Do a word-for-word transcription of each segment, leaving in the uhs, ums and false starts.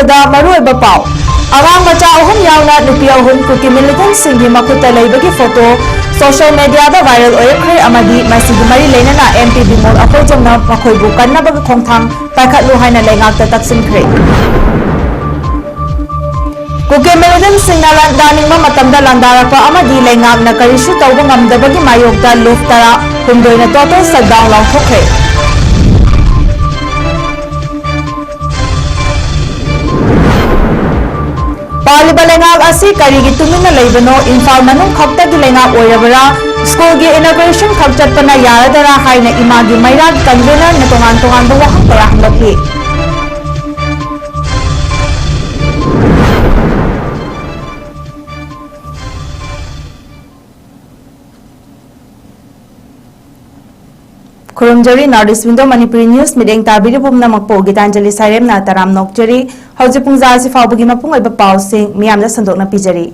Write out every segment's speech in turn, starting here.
ꯗ ꯃꯔꯨꯑꯣꯏꯕ ꯄꯥꯎ꯫ ꯑꯉꯥꯡ ꯃꯆꯥ ꯑꯍꯨꯝ ꯌꯥꯎꯅ ꯅꯨꯄꯤ ꯑꯍꯨꯝ ꯀꯨꯀꯤ ꯃꯤꯂꯤꯇꯦꯟꯠꯁꯤꯡꯒꯤ ꯃꯈꯨꯠꯇ ꯂꯩꯕꯒꯤ ꯐꯣꯇꯣ ꯁꯣꯁꯤꯌꯦꯜ ꯃꯤꯗꯤꯌꯥꯗ ꯚꯥꯏꯔꯦꯜ ꯑꯣꯏꯔꯛꯈ꯭ꯔꯦ ꯑꯃꯗꯤ ꯃꯁꯤꯒꯤ ꯃꯔꯤ ꯂꯩꯅꯅ ꯑꯦꯝ ꯄꯤ ꯕꯤꯃꯣꯜ ꯑꯀꯣꯏꯖꯝꯅ ꯃꯈꯣꯏꯕꯨ ꯀꯟꯅꯕꯒꯤ ꯈꯣꯡꯊꯥꯡ ꯄꯥꯏꯈꯠꯂꯨ ꯍꯥꯏꯅ ꯂꯩꯉꯥꯛꯇ ꯇꯛꯁꯤꯟꯈ꯭ꯔꯦ꯫ ꯀꯨꯀꯤ ꯃꯤꯂꯤꯇꯦꯟꯠꯁꯤꯡꯅ ꯂꯥꯟꯗꯥꯅꯤꯡꯕ ꯃꯇꯝꯗ ꯂꯥꯟꯗꯥꯔꯛꯄ ꯑꯃꯗꯤ ꯂꯩꯉꯥꯛꯅ ꯀꯔꯤꯁꯨ ꯇꯧꯕ ꯉꯝꯗꯕꯒꯤ ꯃꯥꯌꯣꯛꯇ ꯂꯨꯞ ꯇꯔꯥ ꯍꯨꯝꯗꯣꯏꯅ ꯇꯣꯇꯦꯜ ꯁꯠꯗꯥꯎꯟ ꯂꯥꯎꯊꯣꯛꯈ꯭ꯔꯦ꯫ ꯄꯥꯜꯂꯤꯕ ꯂꯩꯉꯥꯛ ꯑꯁꯤ ꯀꯔꯤꯒꯤ ꯇꯨꯃꯤꯟꯅ ꯂꯩꯕꯅꯣ? ꯏꯝꯐꯥꯜ ꯃꯅꯨꯡ ꯈꯛꯇꯒꯤ ꯂꯩꯉꯥꯛ ꯑꯣꯏꯔꯕꯔꯥ? ꯁ꯭ꯀꯨꯜꯒꯤ ꯏꯅꯣꯒ꯭ꯔꯦꯁꯟ ꯈꯛ ꯆꯠꯄꯅ ꯌꯥꯔꯗꯔꯥ ꯍꯥꯏꯅ ꯏꯃꯥꯒꯤ ꯃꯩꯔꯥꯒꯤ ꯀꯟꯚꯦꯅꯔꯅ ꯇꯣꯉꯥꯟ ꯇꯣꯉꯥꯟꯕ ꯋꯥꯍꯪ ꯀꯌꯥ ꯍꯪꯂꯛꯂꯤ꯫ ꯈꯨꯔꯨꯝꯖꯔꯤ꯫ North East Window Manipuri News ꯃꯤꯠꯌꯦꯡ ꯇꯥꯕꯤꯔꯤꯕ ꯄꯨꯝꯅꯃꯛꯄꯨ ꯒꯤꯇꯥꯟꯖꯂꯤ ꯁꯥꯏꯔꯦꯝꯅ ꯇꯔꯥꯝ ꯅꯣꯛꯆꯔꯤ꯫ ꯍꯧꯖꯤꯛ ꯄꯨꯡꯖꯥ ꯑꯁꯤ ꯐꯥꯎꯕꯒꯤ ꯃꯄꯨꯡ ꯑꯣꯏꯕ ꯄꯥꯎꯁꯤꯡ ꯃꯤꯌꯥꯝꯗ ꯁꯟꯗꯣꯛꯅ ꯄꯤꯖꯔꯤ꯫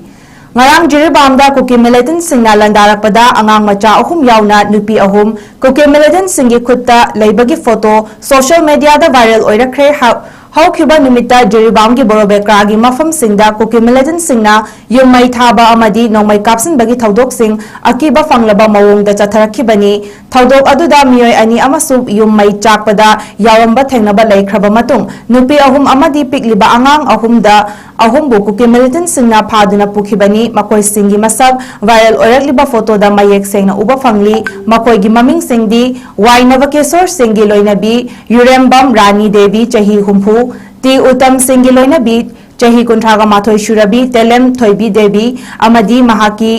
ꯉꯔꯥꯡ ꯖꯤꯔꯤꯕꯥꯝꯗ ꯀꯨꯀꯤ ꯃꯤꯂꯤꯇꯦꯟꯠꯁꯤꯡꯅ ꯂꯥꯟꯗꯥꯔꯛꯄꯗ ꯑꯉꯥꯡ ꯃꯆꯥ ꯑꯍꯨꯝ ꯌꯥꯎꯅ ꯅꯨꯄꯤ ꯑꯍꯨꯝ ꯀꯨꯀꯤ ꯃꯤꯂꯤꯇꯦꯟꯠꯁꯤꯡꯒꯤ ꯈꯨꯠꯇ ꯂꯩꯕꯒꯤ ꯐꯣꯇꯣ ꯁꯣꯁꯤꯌꯦꯜ ꯃꯤꯗꯤꯌꯥꯗ ꯚꯥꯏꯔꯦꯜ ꯑꯣꯏꯔꯛꯈ꯭ꯔꯦ꯫ ꯍꯧ-, ꯍꯧꯈꯤꯕ ꯅꯨꯃꯤꯠꯇ ꯖꯤꯔꯤꯕꯥꯝꯒꯤ ꯕꯣꯔꯣꯕꯦꯀ꯭ꯔꯥꯒꯤ ꯃꯐꯝꯁꯤꯡꯗ ꯀꯨꯀꯤ ꯃꯤꯂꯤꯇꯦꯟꯠꯁꯤꯡꯅ ꯌꯨꯝ ꯃꯩ ꯊꯥꯕ ꯑꯃꯗꯤ ꯅꯣꯡꯃꯩ ꯀꯥꯞꯁꯤꯟꯕꯒꯤ ꯊꯧꯗꯣꯛꯁꯤꯡ ꯑꯀꯤꯕ ꯐꯪꯂꯕ ꯃꯑꯣꯡꯗ ꯆꯠꯊꯔꯛꯈꯤꯕꯅꯤ꯫ ꯊꯧꯗꯣꯛ ꯑꯗꯨꯗ ꯃꯤꯑꯣꯏ ꯑꯅꯤ ꯑꯃꯁꯨ ꯌꯨꯝ ꯃꯩ ꯆꯥꯛꯄꯗ ꯌꯥꯎꯔꯝꯕ ꯊꯦꯡꯅꯕ ꯂꯩꯈ꯭ꯔꯕ ꯃꯇꯨꯡ, ꯅꯨꯄꯤ ꯑꯍꯨꯝ ꯑꯃꯗꯤ ꯄꯤꯛꯂꯤꯕ ꯑꯉꯥꯡ ꯑꯍꯨꯝꯗ, ꯑꯍꯨꯝꯕꯨ ꯀꯨꯀꯤ ꯃꯤꯂꯤꯇꯦꯟꯠꯁꯤꯡꯅ ꯐꯥꯗꯨꯅ ꯄꯨꯈꯤꯕꯅꯤ꯫ ꯃꯈꯣꯏꯁꯤꯡꯒꯤ ꯃꯁꯛ ꯚꯥꯏꯔꯦꯜ ꯑꯣꯏꯔꯛꯂꯤꯕ ꯐꯣꯇꯣꯗ ꯃꯌꯦꯛ ꯁꯦꯡꯅ ꯎꯕ ꯐꯪꯂꯤ꯫ ꯃꯈꯣꯏꯒꯤ ꯃꯃꯤꯡꯁꯤꯡꯗꯤ ꯋꯥꯏ ꯅꯕꯀꯦꯁꯣꯔ ꯁꯤꯡꯒꯤ ꯂꯣꯏꯅꯕꯤ ꯌꯨꯔꯦꯝꯕꯝ ꯔꯥꯅꯤ ꯗꯦꯕꯤ, ꯆꯍꯤ ꯍꯨꯝꯐꯨ, ꯇꯤ ꯎꯇꯝ ꯁꯤꯡꯒꯤ ꯂꯣꯏꯅꯕꯤ ꯆꯍꯤ ꯀꯨꯟꯊ꯭ꯔꯥꯒ ꯃꯥꯊꯣꯏ ꯁꯨꯔꯕꯤ ꯇꯦꯂꯦꯝ ꯊꯣꯏꯕꯤ ꯗꯦꯕꯤ ꯑꯃꯗꯤ ꯃꯍꯥꯛꯀꯤ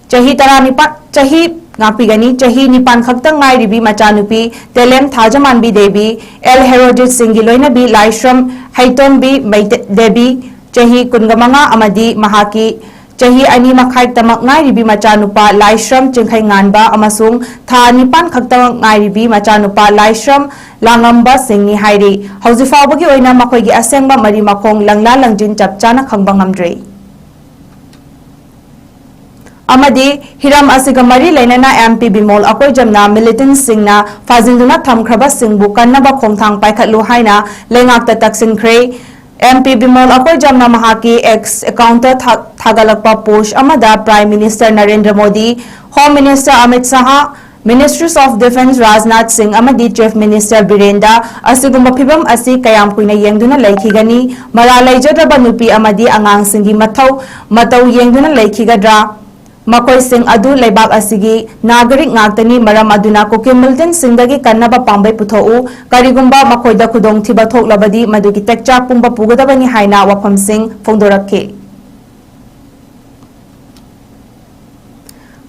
ꯆꯍꯤ ꯇꯔꯥꯅꯤꯄꯥꯟ, ꯆꯍꯤ, ꯉꯥꯛꯄꯤꯒꯅꯤ, ꯆꯍꯤ ꯅꯤꯄꯥꯟ ꯈꯛꯇ ꯉꯥꯏꯔꯤꯕꯤ ꯃꯆꯥꯅꯨꯄꯤ ꯇꯦꯂꯦꯝ ꯊꯥꯖꯃꯥꯟꯕꯤ ꯗꯦꯕꯤ, ꯑꯦꯜ ꯍꯦꯔꯣꯖꯤꯠ ꯁꯤꯡꯒꯤ ꯂꯣꯏꯅꯕꯤ ꯂꯥꯏꯁ꯭ꯔꯝ ꯍꯩꯇꯣꯝꯕꯤ ꯃꯩꯇꯦ-, ꯗꯦꯕꯤ, ꯆꯍꯤ ꯀꯨꯟꯒ ꯃꯉꯥ ꯑꯃꯗꯤ ꯃꯍꯥꯛꯀꯤ ꯆꯍꯤ ꯑꯅꯤ ꯃꯈꯥꯏꯇꯃꯛ ꯉꯥꯏꯔꯤꯕꯤ ꯃꯆꯥꯅꯨꯄꯥ ꯂꯥꯏꯁ꯭ꯔꯝ ꯆꯤꯡꯈꯩꯉꯥꯟꯕ ꯑꯃꯁꯨꯡ ꯊꯥ ꯅꯤꯄꯥꯟ ꯈꯛꯇꯃꯛ ꯉꯥꯏꯔꯤꯕꯤ ꯃꯆꯥꯅꯨꯄꯥ ꯂꯥꯏꯁ꯭ꯔꯝ ꯂꯥꯡꯉꯝꯕ ꯁꯤꯡꯅꯤ ꯍꯥꯏꯔꯤ꯫ ꯍꯧꯖꯤꯛ ꯐꯥꯎꯕꯒꯤ ꯑꯣꯏꯅ ꯃꯈꯣꯏꯒꯤ ꯑꯁꯦꯡꯕ ꯃꯔꯤ ꯃꯈꯣꯡ ꯂꯪꯂꯥ ꯂꯪꯖꯤꯟ ꯆꯞ ꯆꯥꯅ ꯈꯪꯕ ꯉꯝꯗ꯭ꯔꯤ꯫ ꯑꯃꯗꯤ ꯍꯤꯔꯝ ꯑꯁꯤꯒ ꯃꯔꯤ ꯂꯩꯅꯅ ꯑꯦꯝ ꯄꯤ ꯕꯤꯃꯣꯜ ꯑꯀꯣꯏꯖꯝꯅ ꯃꯤꯂꯤꯇꯦꯟꯠꯁꯤꯡꯅ ꯐꯥꯖꯤꯟꯗꯨꯅ ꯊꯝꯈ꯭ꯔꯕꯁꯤꯡꯕꯨ ꯀꯟꯅꯕ ꯈꯣꯡꯊꯥꯡ ꯄꯥꯏꯈꯠꯂꯨ ꯍꯥꯏꯅ ꯂꯩꯉꯥꯛꯇ ꯇꯛꯁꯤꯟꯈ꯭ꯔꯦ꯫ ꯑꯦꯝ ꯄꯤ ꯕꯤꯃꯣꯜ ꯑꯀꯣꯏꯖꯝꯅ ꯃꯍꯥꯛꯀꯤ X ꯑꯦꯀꯥꯎꯟꯠꯇ ꯊꯥ-, ꯊꯥꯒꯠꯂꯛꯄ ꯄꯣꯁꯠ ꯑꯃꯗ Prime Minister Narendra Modi, Home Minister Amit Shah, Ministries of Defence Rajnath ꯁꯤꯡ ꯑꯃꯗꯤ Chief Minister ꯕꯤꯔꯦꯟꯗ ꯑꯁꯤꯒꯨꯝꯕ ꯐꯤꯚꯝ ꯑꯁꯤ ꯀꯌꯥꯝ ꯀꯨꯏꯅ ꯌꯦꯡꯗꯨꯅ ꯂꯩꯈꯤꯒꯅꯤ? ꯃꯔꯥꯜ ꯂꯩꯖꯗ꯭ꯔꯕ ꯅꯨꯄꯤ ꯑꯃꯗꯤ ꯑꯉꯥꯡꯁꯤꯡꯒꯤ ꯃꯊꯧ ꯃꯇꯧ ꯌꯦꯡꯗꯨꯅ ꯂꯩꯈꯤꯒꯗ꯭ꯔꯥ? ꯃꯈꯣꯏꯁꯤꯡ ꯑꯗꯨ ꯂꯩꯕꯥꯛ ꯑꯁꯤꯒꯤ ꯅꯥꯒꯔꯤꯛ ꯉꯥꯛꯇꯅꯤ, ꯃꯔꯝ ꯑꯗꯨꯅ ꯀꯨꯀꯤ ꯃꯤꯂꯤꯇꯦꯟꯠꯁꯤꯡꯗꯒꯤ ꯀꯟꯅꯕ ꯄꯥꯝꯕꯩ ꯄꯨꯊꯣꯛꯎ꯫ ꯀꯔꯤꯒꯨꯝꯕ ꯃꯈꯣꯏꯗ ꯈꯨꯗꯣꯡꯊꯤꯕ ꯊꯣꯛꯂꯕꯗꯤ, ꯃꯗꯨꯒꯤ ꯇꯦꯛꯆꯥꯛ ꯄꯨꯝꯕ ꯄꯨꯒꯗꯕꯅꯤ ꯍꯥꯏꯅ ꯋꯥꯐꯝꯁꯤꯡ ꯐꯣꯡꯗꯣꯔꯛꯈꯤ꯫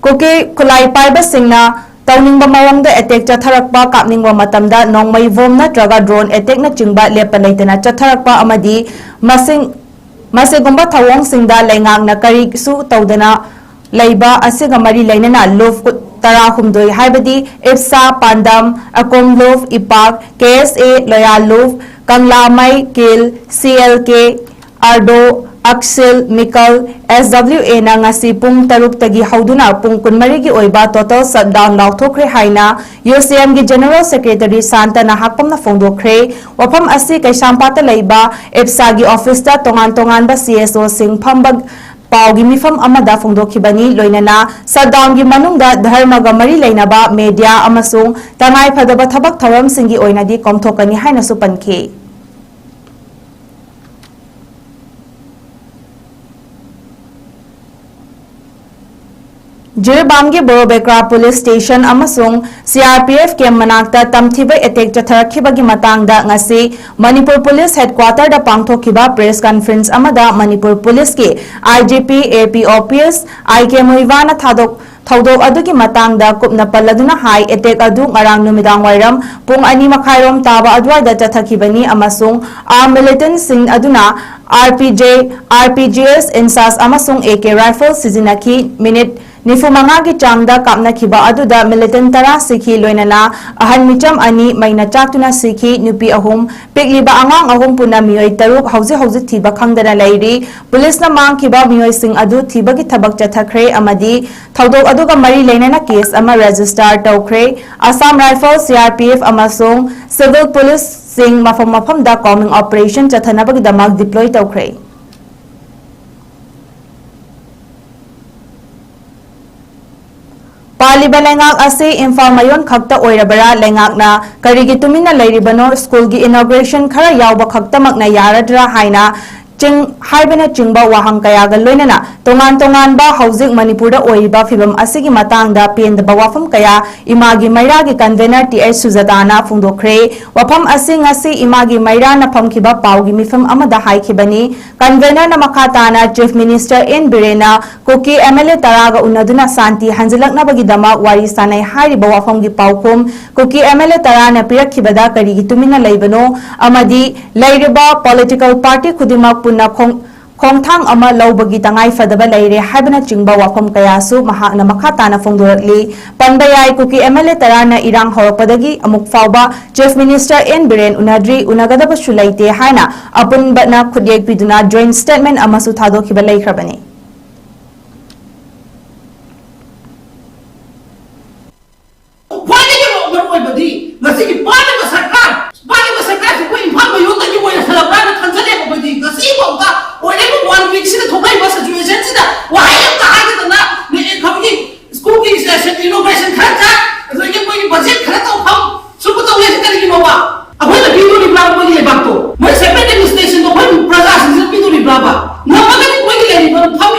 ꯀꯨꯀꯤ ꯈꯨꯠꯂꯥꯏ ꯄꯥꯏꯕꯁꯤꯡꯅ ꯇꯧꯅꯤꯡꯕ ꯃꯑꯣꯡꯗ ꯑꯦꯇꯦꯛ ꯆꯠꯊꯔꯛꯄ, ꯀꯥꯞꯅꯤꯡꯕ ꯃꯇꯝꯗ ꯅꯣꯡꯃꯩ ꯕꯣꯝ ꯅꯠꯇ꯭ꯔꯒ ꯗ꯭ꯔꯣꯟ ꯑꯦꯇꯦꯛꯅꯆꯤꯡꯕ ꯂꯦꯞꯄ ꯂꯩꯇꯅ ꯆꯠꯊꯔꯛꯄ ꯑꯃꯗꯤ ꯃꯁꯤꯡ-, ꯃꯁꯤꯒꯨꯝꯕ ꯊꯧꯑꯣꯡꯁꯤꯡꯗ ꯂꯩꯉꯥꯛꯅ ꯀꯔꯤꯁꯨ ꯇꯧꯗꯅ ꯂꯩꯕ ꯑꯁꯤꯒ ꯃꯔꯤ ꯂꯩꯅꯅ ꯂꯨꯞ ꯇꯔꯥꯍꯨꯝꯗꯣꯏ, ꯍꯥꯏꯕꯗꯤ ꯏꯞꯁꯥ, ꯄꯥꯟꯗꯝ, ꯑꯀꯣꯝ ꯂꯨꯞ, ꯏꯄꯥꯛ, ꯀꯦ ꯑꯦꯁ ꯑꯦ, ꯂꯣꯌꯥ ꯂꯨꯞ, ꯀꯪꯂꯥꯃꯩ, ꯀꯤꯜ, ꯁꯤ ꯑꯦꯜ ꯀꯦ, ꯑꯥꯔꯗꯣ, ꯑꯛꯁꯤꯜ, ꯃꯤꯀꯜ, ꯑꯦꯁ ꯗꯕ꯭ꯂꯤꯎ ꯑꯦꯅ ꯉꯁꯤ ꯄꯨꯡ ꯇꯔꯨꯛꯇꯒꯤ ꯍꯧꯗꯨꯅ ꯄꯨꯡ ꯀꯨꯟꯃꯔꯤꯒꯤ ꯑꯣꯏꯕ total shutdown ꯂꯥꯎꯊꯣꯛꯈ꯭ꯔꯦ ꯍꯥꯏꯅ ꯌꯨ ꯁꯤ ꯑꯦꯝꯒꯤ General Secretary ꯁꯥꯟꯇꯅ ꯍꯥꯛꯄꯝꯅ ꯐꯣꯡꯗꯣꯛꯈ꯭ꯔꯦ꯫ ꯋꯥꯐꯝ ꯑꯁꯤ ꯀꯩꯁꯥꯝꯄꯥꯠꯇ ꯂꯩꯕ ꯏꯞꯁꯥꯒꯤ ꯑꯣꯐꯤꯁꯇ ꯇꯣꯉꯥꯟ ꯇꯣꯉꯥꯟꯕ ꯁꯤ ꯑꯦꯁ ꯑꯣꯁꯤꯡ ꯐꯝꯕ ꯄꯥꯎꯒꯤ ꯃꯤꯐꯝ ꯑꯃꯗ ꯐꯣꯡꯗꯣꯛꯈꯤꯕꯅꯤ꯫ ꯂꯣꯏꯅꯅ shutdownꯒꯤ ꯃꯅꯨꯡꯗ ꯙꯔꯃꯒ ꯃꯔꯤ ꯂꯩꯅꯕ media ꯑꯃꯁꯨꯡ ꯇꯉꯥꯏ ꯐꯗꯕ ꯊꯕꯛ ꯊꯧꯔꯝꯁꯤꯡꯒꯤ ꯑꯣꯏꯅꯗꯤ ꯀꯣꯝꯊꯣꯛꯀꯅꯤ ꯍꯥꯏꯅꯁꯨ ꯄꯟꯈꯤ꯫ ꯖꯤꯔꯤꯕꯥꯝꯒꯤ ꯕꯣꯔꯣꯕꯦꯀ꯭ꯔꯥ police station ꯑꯃꯁꯨꯡ C R P F camp ꯃꯅꯥꯛꯇ ꯇꯝꯊꯤꯕ attack ꯆꯠꯊꯔꯛꯈꯤꯕꯒꯤ ꯃꯇꯥꯡꯗ ꯉꯁꯤ ꯃꯅꯤꯄꯨꯔ police headquarterꯗ ꯄꯥꯡꯊꯣꯛꯈꯤꯕ press conference ꯑꯃꯗ Manipur policeꯀꯤ I G P, A P O P S, I K ꯃꯨꯏꯕꯥꯅ ꯊꯥꯗꯣꯛ-, ꯊꯧꯗꯣꯛ ꯑꯗꯨꯒꯤ ꯃꯇꯥꯡꯗ ꯀꯨꯞꯅ ꯄꯜꯂꯗꯨꯅ ꯍꯥꯏ, attack ꯑꯗꯨ ꯉꯔꯥꯡ ꯅꯨꯃꯤꯗꯥꯡ ꯋꯥꯏꯔꯝ ꯄꯨꯡ ꯑꯅꯤ ꯃꯈꯥꯏꯔꯣꯝ ꯇꯥꯕ ꯑꯗꯨꯋꯥꯏꯗ ꯆꯠꯊꯈꯤꯕꯅꯤ ꯑꯃꯁꯨꯡ armed militantꯁꯤꯡ ꯑꯗꯨꯅ R P G, R P G S, INSAS ꯑꯃꯁꯨꯡ A K rifle ꯁꯤꯖꯤꯟꯅꯈꯤ꯫ Minute ꯅꯤꯐꯨ ꯃꯉꯥꯒꯤ ꯆꯥꯡꯗ ꯀꯥꯞꯅꯈꯤꯕ ꯑꯗꯨꯗ militant ꯇꯔꯥ ꯁꯤꯈꯤ, ꯂꯣꯏꯅꯅ ꯑꯍꯟ ꯃꯤꯆꯝ ꯑꯅꯤ ꯃꯩꯅ ꯆꯥꯛꯇꯨꯅ ꯁꯤꯈꯤ, ꯅꯨꯄꯤ ꯑꯍꯨꯝ, ꯄꯤꯛꯂꯤꯕ ꯑꯉꯥꯡ ꯑꯍꯨꯝ ꯄꯨꯟꯅ ꯃꯤꯑꯣꯏ ꯇꯔꯨꯛ ꯍꯧꯖꯤꯛ ꯍꯧꯖꯤꯛ ꯊꯤꯕ ꯈꯪꯗꯅ ꯂꯩꯔꯤ꯫ Policeꯅ ꯃꯥꯡꯈꯤꯕ ꯃꯤꯑꯣꯏꯁꯤꯡ ꯑꯗꯨ ꯊꯤꯕꯒꯤ ꯊꯕꯛ ꯆꯠꯊꯈ꯭ꯔꯦ ꯑꯃꯗꯤ ꯊꯧꯗꯣꯛ ꯑꯗꯨꯒ ꯃꯔꯤ ꯂꯩꯅꯅ case ꯑꯃ register ꯇꯧꯈ꯭ꯔꯦ꯫ Assam Rifle, C R P F ꯑꯃꯁꯨꯡ civil police ꯁꯤꯡ ꯃꯐꯝ ꯃꯐꯝꯗ combing operation ꯆꯠꯊꯅꯕꯒꯤꯗꯃꯛ deploy ꯇꯧꯈ꯭ꯔꯦ꯫ ꯄꯥꯜꯂꯤꯕ ꯂꯩꯉꯥꯛ ꯑꯁꯤ ꯏꯝꯐꯥꯜ ꯃꯌꯣꯟ ꯈꯛꯇ ꯑꯣꯏꯔꯕꯔꯥ? ꯂꯩꯉꯥꯛꯅ ꯀꯔꯤꯒꯤ ꯇꯨꯃꯤꯟꯅ ꯂꯩꯔꯤꯕꯅꯣ? ꯁ꯭ꯀꯨꯜꯒꯤ inauguration ꯈꯔ ꯌꯥꯎꯕ ꯈꯛꯇꯃꯛꯅ ꯌꯥꯔꯗ꯭ꯔꯥ ꯍꯥꯏꯅ ꯆꯤꯡ-, ꯍꯥꯏꯕꯅꯆꯤꯡꯕ ꯋꯥꯍꯪ ꯀꯌꯥꯒ ꯂꯣꯏꯅꯅ ꯇꯣꯉꯥꯟ ꯇꯣꯉꯥꯟꯕ ꯍꯧꯖꯤꯛ ꯃꯅꯤꯄꯨꯔꯗ ꯑꯣꯏꯔꯤꯕ ꯐꯤꯕꯝ ꯑꯁꯤꯒꯤ ꯃꯇꯥꯡꯗ ꯄꯦꯟꯗꯕ ꯋꯥꯐꯝ ꯀꯌꯥ ꯏꯃꯥꯒꯤ ꯃꯩꯔꯥꯒꯤ convener ꯇꯤ ꯑꯩꯆ ꯁꯨꯖꯥꯇꯥꯅ ꯐꯣꯡꯗꯣꯛꯈ꯭ꯔꯦ꯫ ꯋꯥꯐꯝ ꯑꯁꯤ ꯉꯁꯤ ꯏꯃꯥꯒꯤ ꯃꯩꯔꯥꯅ ꯐꯝꯈꯤꯕ ꯄꯥꯎꯒꯤ ꯃꯤꯐꯝ ꯑꯃꯗ ꯍꯥꯏꯈꯤꯕꯅꯤ꯫ Convener ꯅ ꯃꯈꯥ ꯇꯥꯅ Chief Minister ꯑꯦꯟ ꯕꯤꯔꯦꯟꯅ ꯀꯨꯀꯤ ꯑꯦꯝ ꯑꯦꯜ ꯑꯦ ꯇꯔꯥꯒ ꯎꯅꯗꯨꯅ ꯁꯥꯟꯇꯤ ꯍꯟꯖꯤꯜꯂꯛꯅꯕꯒꯤꯗꯃꯛ ꯋꯥꯔꯤ ꯁꯥꯅꯩ ꯍꯥꯏꯔꯤꯕ ꯋꯥꯐꯝꯒꯤ ꯄꯥꯎꯈꯨꯝ ꯀꯨꯀꯤ ꯑꯦꯝ ꯑꯦꯜ ꯑꯦ ꯇꯔꯥꯅ ꯄꯤꯔꯛꯈꯤꯕꯗ ꯀꯔꯤꯒꯤ ꯇꯨꯃꯤꯟꯅ ꯂꯩꯕꯅꯣ ꯑꯃꯗꯤ ꯂꯩꯔꯤꯕ political party ꯈꯨꯗꯤꯡꯃꯛ ꯄꯨꯟꯅ ꯈꯣꯡ-, ꯈꯣꯡꯊꯥꯡ ꯑꯃ ꯂꯧꯕꯒꯤ ꯇꯉꯥꯏ ꯐꯗꯕ ꯂꯩꯔꯦ ꯍꯥꯏꯕꯅꯆꯤꯡꯕ ꯋꯥꯐꯝ ꯀꯌꯥꯁꯨ ꯃꯍꯥꯛꯅ ꯃꯈꯥ ꯇꯥꯅ ꯐꯣꯡꯗꯣꯔꯛꯂꯤ꯫ ꯄꯟꯕ ꯌꯥꯏ, ꯀꯨꯀꯤ ꯑꯦꯝ ꯑꯦꯜ ꯑꯦ ꯇꯔꯥꯅ ꯏꯔꯥꯡ ꯍꯧꯔꯛꯄꯗꯒꯤ ꯑꯃꯨꯛ ꯐꯥꯎꯕ Chief Minister ꯑꯦꯟ ꯕꯤꯔꯦꯟ ꯎꯅꯗ꯭ꯔꯤ, ꯎꯅꯒꯗꯕꯁꯨ ꯂꯩꯇꯦ ꯍꯥꯏꯅ ꯑꯄꯨꯟꯕꯅ ꯈꯨꯠꯌꯦꯛ ꯄꯤꯗꯨꯅ joint statement ꯑꯃꯁꯨ ꯊꯥꯗꯣꯛꯈꯤꯕ ꯂꯩꯈ꯭ꯔꯕꯅꯤ꯫ ꯈ꯭ꯋꯥꯏꯗꯒꯤ ꯃꯔꯨ ꯑꯣꯏꯕꯗꯤ ꯉꯁꯤꯒꯤ ꯄꯥꯜꯂꯤꯕ ꯁꯔꯀꯥꯔ, ꯄꯥꯜꯂꯤꯕ ꯁꯔꯀꯥꯔꯁꯤ ꯑꯩꯈꯣꯏ ꯏꯝꯐꯥꯜ ꯃꯌꯣꯟꯗꯒꯤ ꯑꯣꯏꯔꯛꯁꯜꯂꯛꯄ꯭ꯔꯥꯅ ꯈꯟꯖꯜꯂꯦꯕ ꯑꯩꯈꯣꯏꯗꯤ꯫ ꯉꯁꯤꯐꯥꯎꯗ ꯑꯣꯏꯔꯛꯏꯕ one week ꯁꯤꯗ ꯊꯣꯛꯂꯛꯏꯕ situation ꯁꯤꯗ ꯋꯥꯍꯩ ꯑꯝꯇ ꯍꯥꯏꯗꯗꯅ ꯅꯦ-, ꯑꯩꯈꯣꯏꯒꯤ ꯁ꯭ꯀꯨꯜꯒꯤ inauguration ꯈꯔ ꯆꯠ, ꯑꯗꯨꯗꯒꯤ ꯑꯩꯈꯣꯏꯒꯤ budget ꯈꯔ ꯇꯧꯐꯝ, ꯁꯨꯝꯕ ꯇꯧ ꯂꯩꯔꯤꯁꯤ ꯀꯔꯤꯒꯤꯅꯣꯕ? ꯑꯩꯈꯣꯏꯅ ꯄꯤꯗꯣꯔꯤꯕ꯭ꯔꯥ ꯃꯣꯏꯒꯤ ꯂꯩꯕꯥꯛꯇꯣ? ꯃꯣꯏ separate administration ꯗꯣ ꯑꯩꯈꯣꯏ ꯄ꯭ꯔꯖꯥꯁꯤꯡꯁꯤꯅ ꯄꯤꯗꯣꯔꯤꯕ꯭ꯔꯥꯕ? ꯉꯝꯃꯒꯗꯤ ꯃꯣꯏꯒꯤ ꯂꯩꯔꯤꯕ ꯃꯐꯝ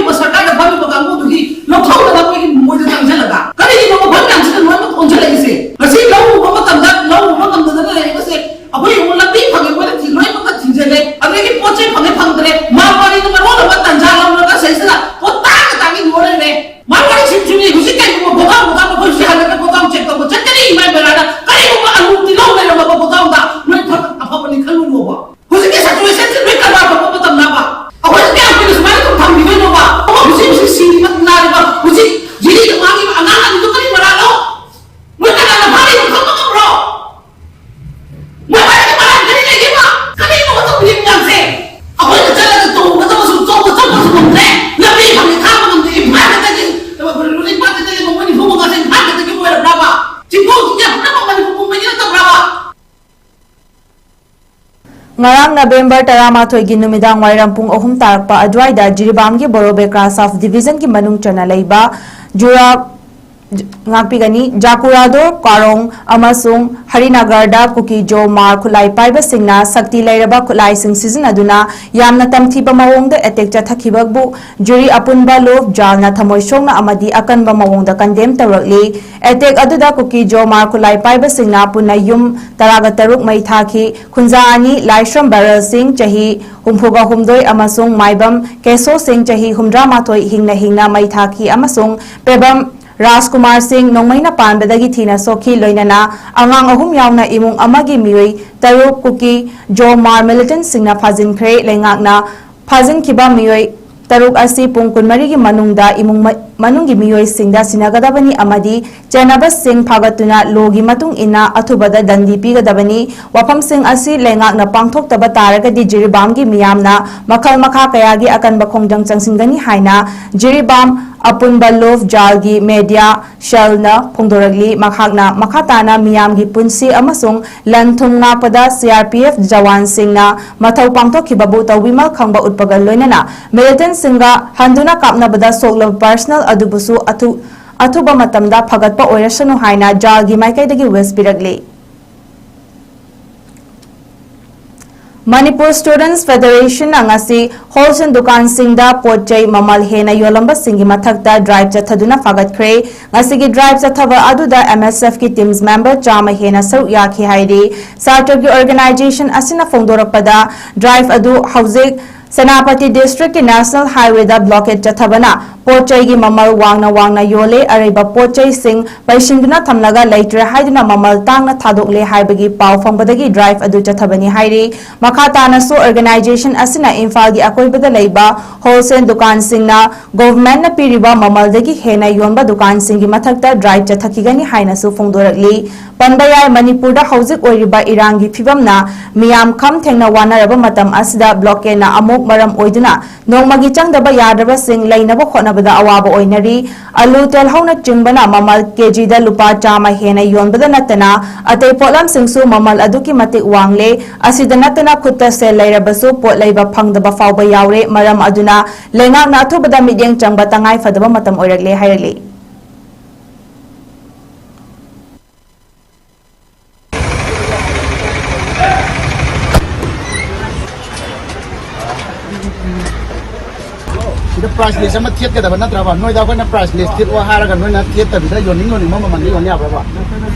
ꯉꯔꯥꯡ ꯅꯕꯦꯝꯕꯔ ꯇꯔꯥꯃꯥꯊꯣꯏꯒꯤ ꯅꯨꯃꯤꯗꯥꯡ ꯋꯥꯏꯔꯝ ꯄꯨꯡ ꯑꯍꯨꯝ ꯇꯥꯔꯛꯄ ꯑꯗꯨꯋꯥꯏꯗ ꯖꯤꯔꯤꯕꯥꯝꯒꯤ ꯕꯣꯔꯣ ꯕꯦꯀ꯭ꯔꯥ ꯁꯕ ꯗꯤꯕꯤꯖꯟꯒꯤ ꯃꯅꯨꯡ ꯆꯟꯅ ꯂꯩꯕ ꯖꯨꯔꯥ ꯉꯥꯛꯄꯤꯒꯅꯤ, ꯖꯥꯀꯨꯔꯥꯗꯣ, ꯀꯥꯔꯣꯡ ꯑꯃꯁꯨꯡ ꯍꯔꯤꯅꯒꯔꯗ ꯀꯨꯀꯤ ꯖꯣ ꯃꯥꯔ ꯈꯨꯠꯂꯥꯏ ꯄꯥꯏꯕꯁꯤꯡꯅ ꯁꯛꯇꯤ ꯂꯩꯔꯕ ꯈꯨꯠꯂꯥꯏꯁꯤꯡ ꯁꯤꯖꯤꯟꯅꯗꯨꯅ ꯌꯥꯝꯅ ꯇꯝꯊꯤꯕ ꯃꯑꯣꯡꯗ ꯑꯦꯇꯦꯛ ꯆꯠꯊꯈꯤꯕꯕꯨ ꯖꯨꯔꯤ ꯑꯄꯨꯟꯕ ꯂꯣꯐ ꯖꯥꯜꯅ ꯊꯃꯣꯏ ꯁꯣꯛꯅ ꯑꯃꯗꯤ ꯑꯀꯟꯕ ꯃꯑꯣꯡꯗ ꯀꯟꯗꯦꯝ ꯇꯧꯔꯛꯂꯤ꯫ ꯑꯦꯇꯦꯛ ꯑꯗꯨꯗ ꯀꯨꯀꯤ ꯖꯣ ꯃꯥꯔ ꯈꯨꯠꯂꯥꯏ ꯄꯥꯏꯕꯁꯤꯡꯅ ꯄꯨꯟꯅ ꯌꯨꯝ ꯇꯔꯥꯒ ꯇꯔꯨꯛ ꯃꯩ ꯊꯥꯈꯤ꯫ ꯈꯨꯟꯖꯥ ꯑꯅꯤ, ꯂꯥꯏꯁ꯭ꯔꯝ ꯕꯦꯔꯦꯜ ꯁꯤꯡ, ꯆꯍꯤ ꯍꯨꯝꯐꯨꯒ ꯍꯨꯝꯗꯣꯏ, ꯑꯃꯁꯨꯡ ꯃꯥꯏꯕꯝ ꯀꯦꯁꯣ ꯁꯤꯡ, ꯆꯍꯤ ꯍꯨꯝꯗ꯭ꯔꯥ ꯃꯥꯊꯣꯏ, ꯍꯤꯡꯅ ꯍꯤꯡꯅ ꯃꯩ ꯊꯥꯈꯤ ꯑꯃꯁꯨꯡ ꯄꯦꯕꯝ ꯔꯥꯖꯀꯨꯃꯥꯔ ꯁꯤꯡ ꯅꯣꯡꯃꯩꯅ ꯄꯥꯟꯕꯗꯒꯤ ꯊꯤꯅ ꯁꯣꯛꯈꯤ꯫ ꯂꯣꯏꯅꯅ ꯑꯉꯥꯡ ꯑꯍꯨꯝ ꯌꯥꯎꯅ ꯏꯃꯨꯡ ꯑꯃꯒꯤ ꯃꯤꯑꯣꯏ ꯇꯔꯨꯛ ꯀꯨꯀꯤ ꯖꯣ ꯃꯥꯔ ꯃꯤꯂꯤꯇꯦꯟꯠꯁꯤꯡꯅ ꯐꯥꯖꯤꯟꯈ꯭ꯔꯦ꯫ ꯂꯩꯉꯥꯛꯅ ꯐꯥꯖꯤꯟꯈꯤꯕ ꯃꯤꯑꯣꯏ ꯇꯔꯨꯛ ꯑꯁꯤ ꯄꯨꯡ ꯀꯨꯟꯃꯔꯤꯒꯤ ꯃꯅꯨꯡꯗ ꯏꯃꯨꯡ ꯃ-, ꯃꯅꯨꯡꯒꯤ ꯃꯤꯑꯣꯏꯁꯤꯡꯗ ꯁꯤꯟꯅꯒꯗꯕꯅꯤ ꯑꯃꯗꯤ ꯆꯦꯟꯅꯕꯁꯤꯡ ꯐꯥꯒꯠꯇꯨꯅ ꯂꯣꯒꯤ ꯃꯇꯨꯡ ꯏꯟꯅ ꯑꯊꯨꯕꯗ ꯗꯟꯗꯤ ꯄꯤꯒꯗꯕꯅꯤ꯫ ꯋꯥꯐꯝꯁꯤꯡ ꯑꯁꯤ ꯂꯩꯉꯥꯛꯅ ꯄꯥꯡꯊꯣꯛꯇꯕ ꯇꯥꯔꯒꯗꯤ ꯖꯤꯔꯤꯕꯥꯝꯒꯤ ꯃꯤꯌꯥꯝꯅ ꯃꯈꯜ ꯃꯈꯥ ꯀꯌꯥꯒꯤ ꯑꯀꯟꯕ ꯈꯣꯡꯖꯪ ꯆꯪꯁꯤꯟꯒꯅꯤ ꯍꯥꯏꯅ ꯖꯤꯔꯤꯕꯥꯝ ꯑꯄꯨꯟꯕ ꯂꯣꯐ ꯖꯥꯜꯒꯤ ꯃꯦꯗꯤꯌꯥ ꯁꯦꯜꯅ ꯐꯣꯡꯗꯣꯔꯛꯂꯤ꯫ ꯃꯍꯥꯛꯅ ꯃꯈꯥ ꯇꯥꯅ ꯃꯤꯌꯥꯝꯒꯤ ꯄꯨꯟꯁꯤ ꯑꯃꯁꯨꯡ ꯂꯟ ꯊꯨꯝ ꯉꯥꯛꯄꯗ ꯁꯤ ꯑꯥꯔ ꯄꯤ ꯑꯦꯐ ꯖꯋꯥꯟꯁꯤꯡꯅ ꯃꯊꯧ ꯄꯥꯡꯊꯣꯛꯈꯤꯕꯕꯨ ꯇꯧꯕꯤꯃꯜ ꯈꯪꯕ ꯎꯠꯄꯒ ꯂꯣꯏꯅꯅ ꯃꯤꯂꯤꯇꯦꯟꯠꯁꯤꯡꯒ ꯍꯟꯗꯨꯅ ꯀꯥꯞꯅꯕꯗ ꯁꯣꯛꯂꯕ ꯄꯔꯁꯅꯦꯜ ꯑꯗꯨꯕꯨꯁꯨ ꯑꯊꯨ-, ꯑꯊꯨꯕ ꯃꯇꯝꯗ ꯐꯒꯠꯄ ꯑꯣꯏꯔꯁꯅꯨ ꯍꯥꯏꯅ ꯖꯥꯜꯒꯤ ꯃꯥꯏꯀꯩꯗꯒꯤ ꯋꯤꯁ ꯄꯤꯔꯛꯂꯤ꯫ ꯃꯅꯤꯄꯨꯔ ꯁ꯭ꯇꯨꯗꯦꯟꯠꯁ ꯐꯦꯗꯔꯦꯁꯟꯅ ꯉꯁꯤ ꯍꯣꯜꯁꯦꯜ ꯗꯨꯀꯥꯟꯁꯤꯡꯗ ꯄꯣꯠ ꯆꯩ ꯃꯃꯜ ꯍꯦꯟꯅ ꯌꯣꯜꯂꯝꯕꯁꯤꯡꯒꯤ ꯃꯊꯛꯇ ꯗ꯭ꯔꯥꯏꯚ ꯆꯠꯊꯗꯨꯅ ꯐꯥꯒꯠꯈ꯭ꯔꯦ꯫ ꯉꯁꯤꯒꯤ ꯗ꯭ꯔꯥꯏꯚ ꯆꯠꯊꯕ ꯑꯗꯨꯗ ꯑꯦꯝ ꯑꯦꯁ ꯑꯦꯐꯀꯤ ꯇꯤꯝꯁ ꯃꯦꯝꯕꯔ ꯆꯥꯝꯃ ꯍꯦꯟꯅ ꯁꯔꯨꯛ ꯌꯥꯈꯤ ꯍꯥꯏꯔꯤ꯫ ꯁꯥꯇ꯭ꯔꯒꯤ ꯑꯣꯔꯒꯅꯥꯏꯖꯦꯁꯟ ꯑꯁꯤꯅ ꯐꯣꯡꯗꯣꯔꯛꯄꯗ ꯗ꯭ꯔꯥꯏꯚ ꯑꯗꯨ ꯍꯧꯖꯤꯛ ꯁꯦꯅꯥꯄꯇꯤ ꯗꯤꯁꯇ꯭ꯔꯤꯛꯀꯤ ꯅꯦꯁꯅꯦꯜ ꯍꯥꯏꯋꯦꯗ ꯕ꯭ꯂꯣꯀꯦꯗ ꯆꯠꯊꯕꯅ ꯄꯣꯠ ꯆꯩꯒꯤ ꯃꯃꯜ ꯋꯥꯡꯅ ꯋꯥꯡꯅ ꯌꯣꯜꯂꯦ, ꯑꯔꯩꯕ ꯄꯣꯠ ꯆꯩꯁꯤꯡ ꯄꯩꯁꯤꯟꯗꯨꯅ ꯊꯝꯂꯒ ꯂꯩꯇ꯭ꯔꯦ ꯍꯥꯏꯗꯨꯅ ꯃꯃꯜ ꯇꯥꯡꯅ ꯊꯥꯗꯣꯛꯂꯦ ꯍꯥꯏꯕꯒꯤ ꯄꯥꯎ ꯐꯪꯕꯗꯒꯤ ꯗ꯭ꯔꯥꯏꯚ ꯑꯗꯨ ꯆꯠꯊꯕꯅꯤ ꯍꯥꯏꯔꯤ꯫ ꯃꯈꯥ ꯇꯥꯅꯁꯨ ꯑꯣꯔꯒꯅꯥꯏꯖꯦꯁꯟ ꯑꯁꯤꯅ ꯏꯝꯐꯥꯜꯒꯤ ꯑꯀꯣꯏꯕꯗ ꯂꯩꯕ ꯍꯣꯜꯁꯦꯜ ꯗꯨꯀꯥꯟꯁꯤꯡꯅ ꯒꯣꯚꯔꯟꯃꯦꯟꯠꯅ ꯄꯤꯔꯤꯕ ꯃꯃꯜꯗꯒꯤ ꯍꯦꯟꯅ ꯌꯣꯟꯕ ꯗꯨꯀꯥꯟꯁꯤꯡꯒꯤ ꯃꯊꯛꯇ ꯗ꯭ꯔꯥꯏꯚ ꯆꯠꯊꯈꯤꯒꯅꯤ ꯍꯥꯏꯅꯁꯨ ꯐꯣꯡꯗꯣꯔꯛꯂꯤ꯫ ꯄꯟꯕ ꯌꯥꯏ, ꯃꯅꯤꯄꯨꯔꯗ ꯍꯧꯖꯤꯛ ꯑꯣꯏꯔꯤꯕ ꯏꯔꯥꯡꯒꯤ ꯐꯤꯕꯝꯅ ꯃꯤꯌꯥꯝ ꯈꯝ ꯊꯦꯡꯅ ꯋꯥꯅꯔꯕ ꯃꯇꯝ ꯑꯁꯤꯗ ꯕ꯭ꯂꯣꯀꯦꯗꯅ ꯑꯃꯨꯛ ꯃꯔꯝ ꯑꯣꯏꯗꯨꯅ ꯅꯣꯡꯃꯒꯤ ꯆꯪꯗꯕ ꯌꯥꯗ꯭ꯔꯕꯁꯤꯡ ꯂꯩꯅꯕ ꯍꯣꯠꯅꯕꯗ ꯑꯋꯥꯕ ꯑꯣꯏꯅꯔꯤ꯫ ꯑꯂꯨ, ꯇꯦꯜꯍꯧꯅꯆꯤꯡꯕꯅ ꯃꯃꯜ ꯀꯦꯖꯤꯗ ꯂꯨꯄꯥ ꯆꯥꯝꯃ ꯍꯦꯟꯅ ꯌꯣꯟꯕꯗ ꯅꯠꯇꯅ ꯑꯇꯩ ꯄꯣꯠꯂꯝꯁꯤꯡꯁꯨ ꯃꯃꯜ ꯑꯗꯨꯛꯀꯤ ꯃꯇꯤꯛ ꯋꯥꯡꯂꯦ꯫ ꯑꯁꯤꯗ ꯅꯠꯇꯅ ꯈꯨꯠꯇ ꯁꯦꯜ ꯂꯩꯔꯕꯁꯨ ꯄꯣꯠ ꯂꯩꯕ ꯐꯪꯗꯕ ꯐꯥꯎꯕ ꯌꯥꯎꯔꯦ꯫ ꯃꯔꯝ ꯑꯗꯨꯅ ꯂꯩꯉꯥꯛꯅ ꯑꯊꯨꯕꯗ ꯃꯤꯠꯌꯦꯡ ꯆꯪꯕ ꯇꯉꯥꯏ ꯐꯗꯕ ꯃꯇꯝ ꯑꯣꯏꯔꯛꯂꯦ ꯍꯥꯏꯔꯛꯂꯤ꯫ ꯁꯤꯗ ꯄ꯭ꯔꯥꯏꯁ ꯂꯤꯁ ꯑꯃ ꯊꯦꯠꯀꯗꯕ ꯅꯠꯇ꯭ꯔꯕ? ꯅꯣꯏꯗ ꯑꯩꯈꯣꯏꯅ ꯄ꯭ꯔꯥꯏꯁ ꯂꯤꯁ ꯊꯦꯠꯂꯣ ꯍꯥꯏꯔꯒ ꯅꯣꯏꯅ ꯊꯦꯠꯇꯕꯤꯗ ꯌꯣꯟꯅꯤꯡ ꯌꯣꯟꯅꯤꯡꯕ ꯃꯃꯜꯗ ꯌꯣꯟ ꯌꯥꯕ꯭ꯔꯕ?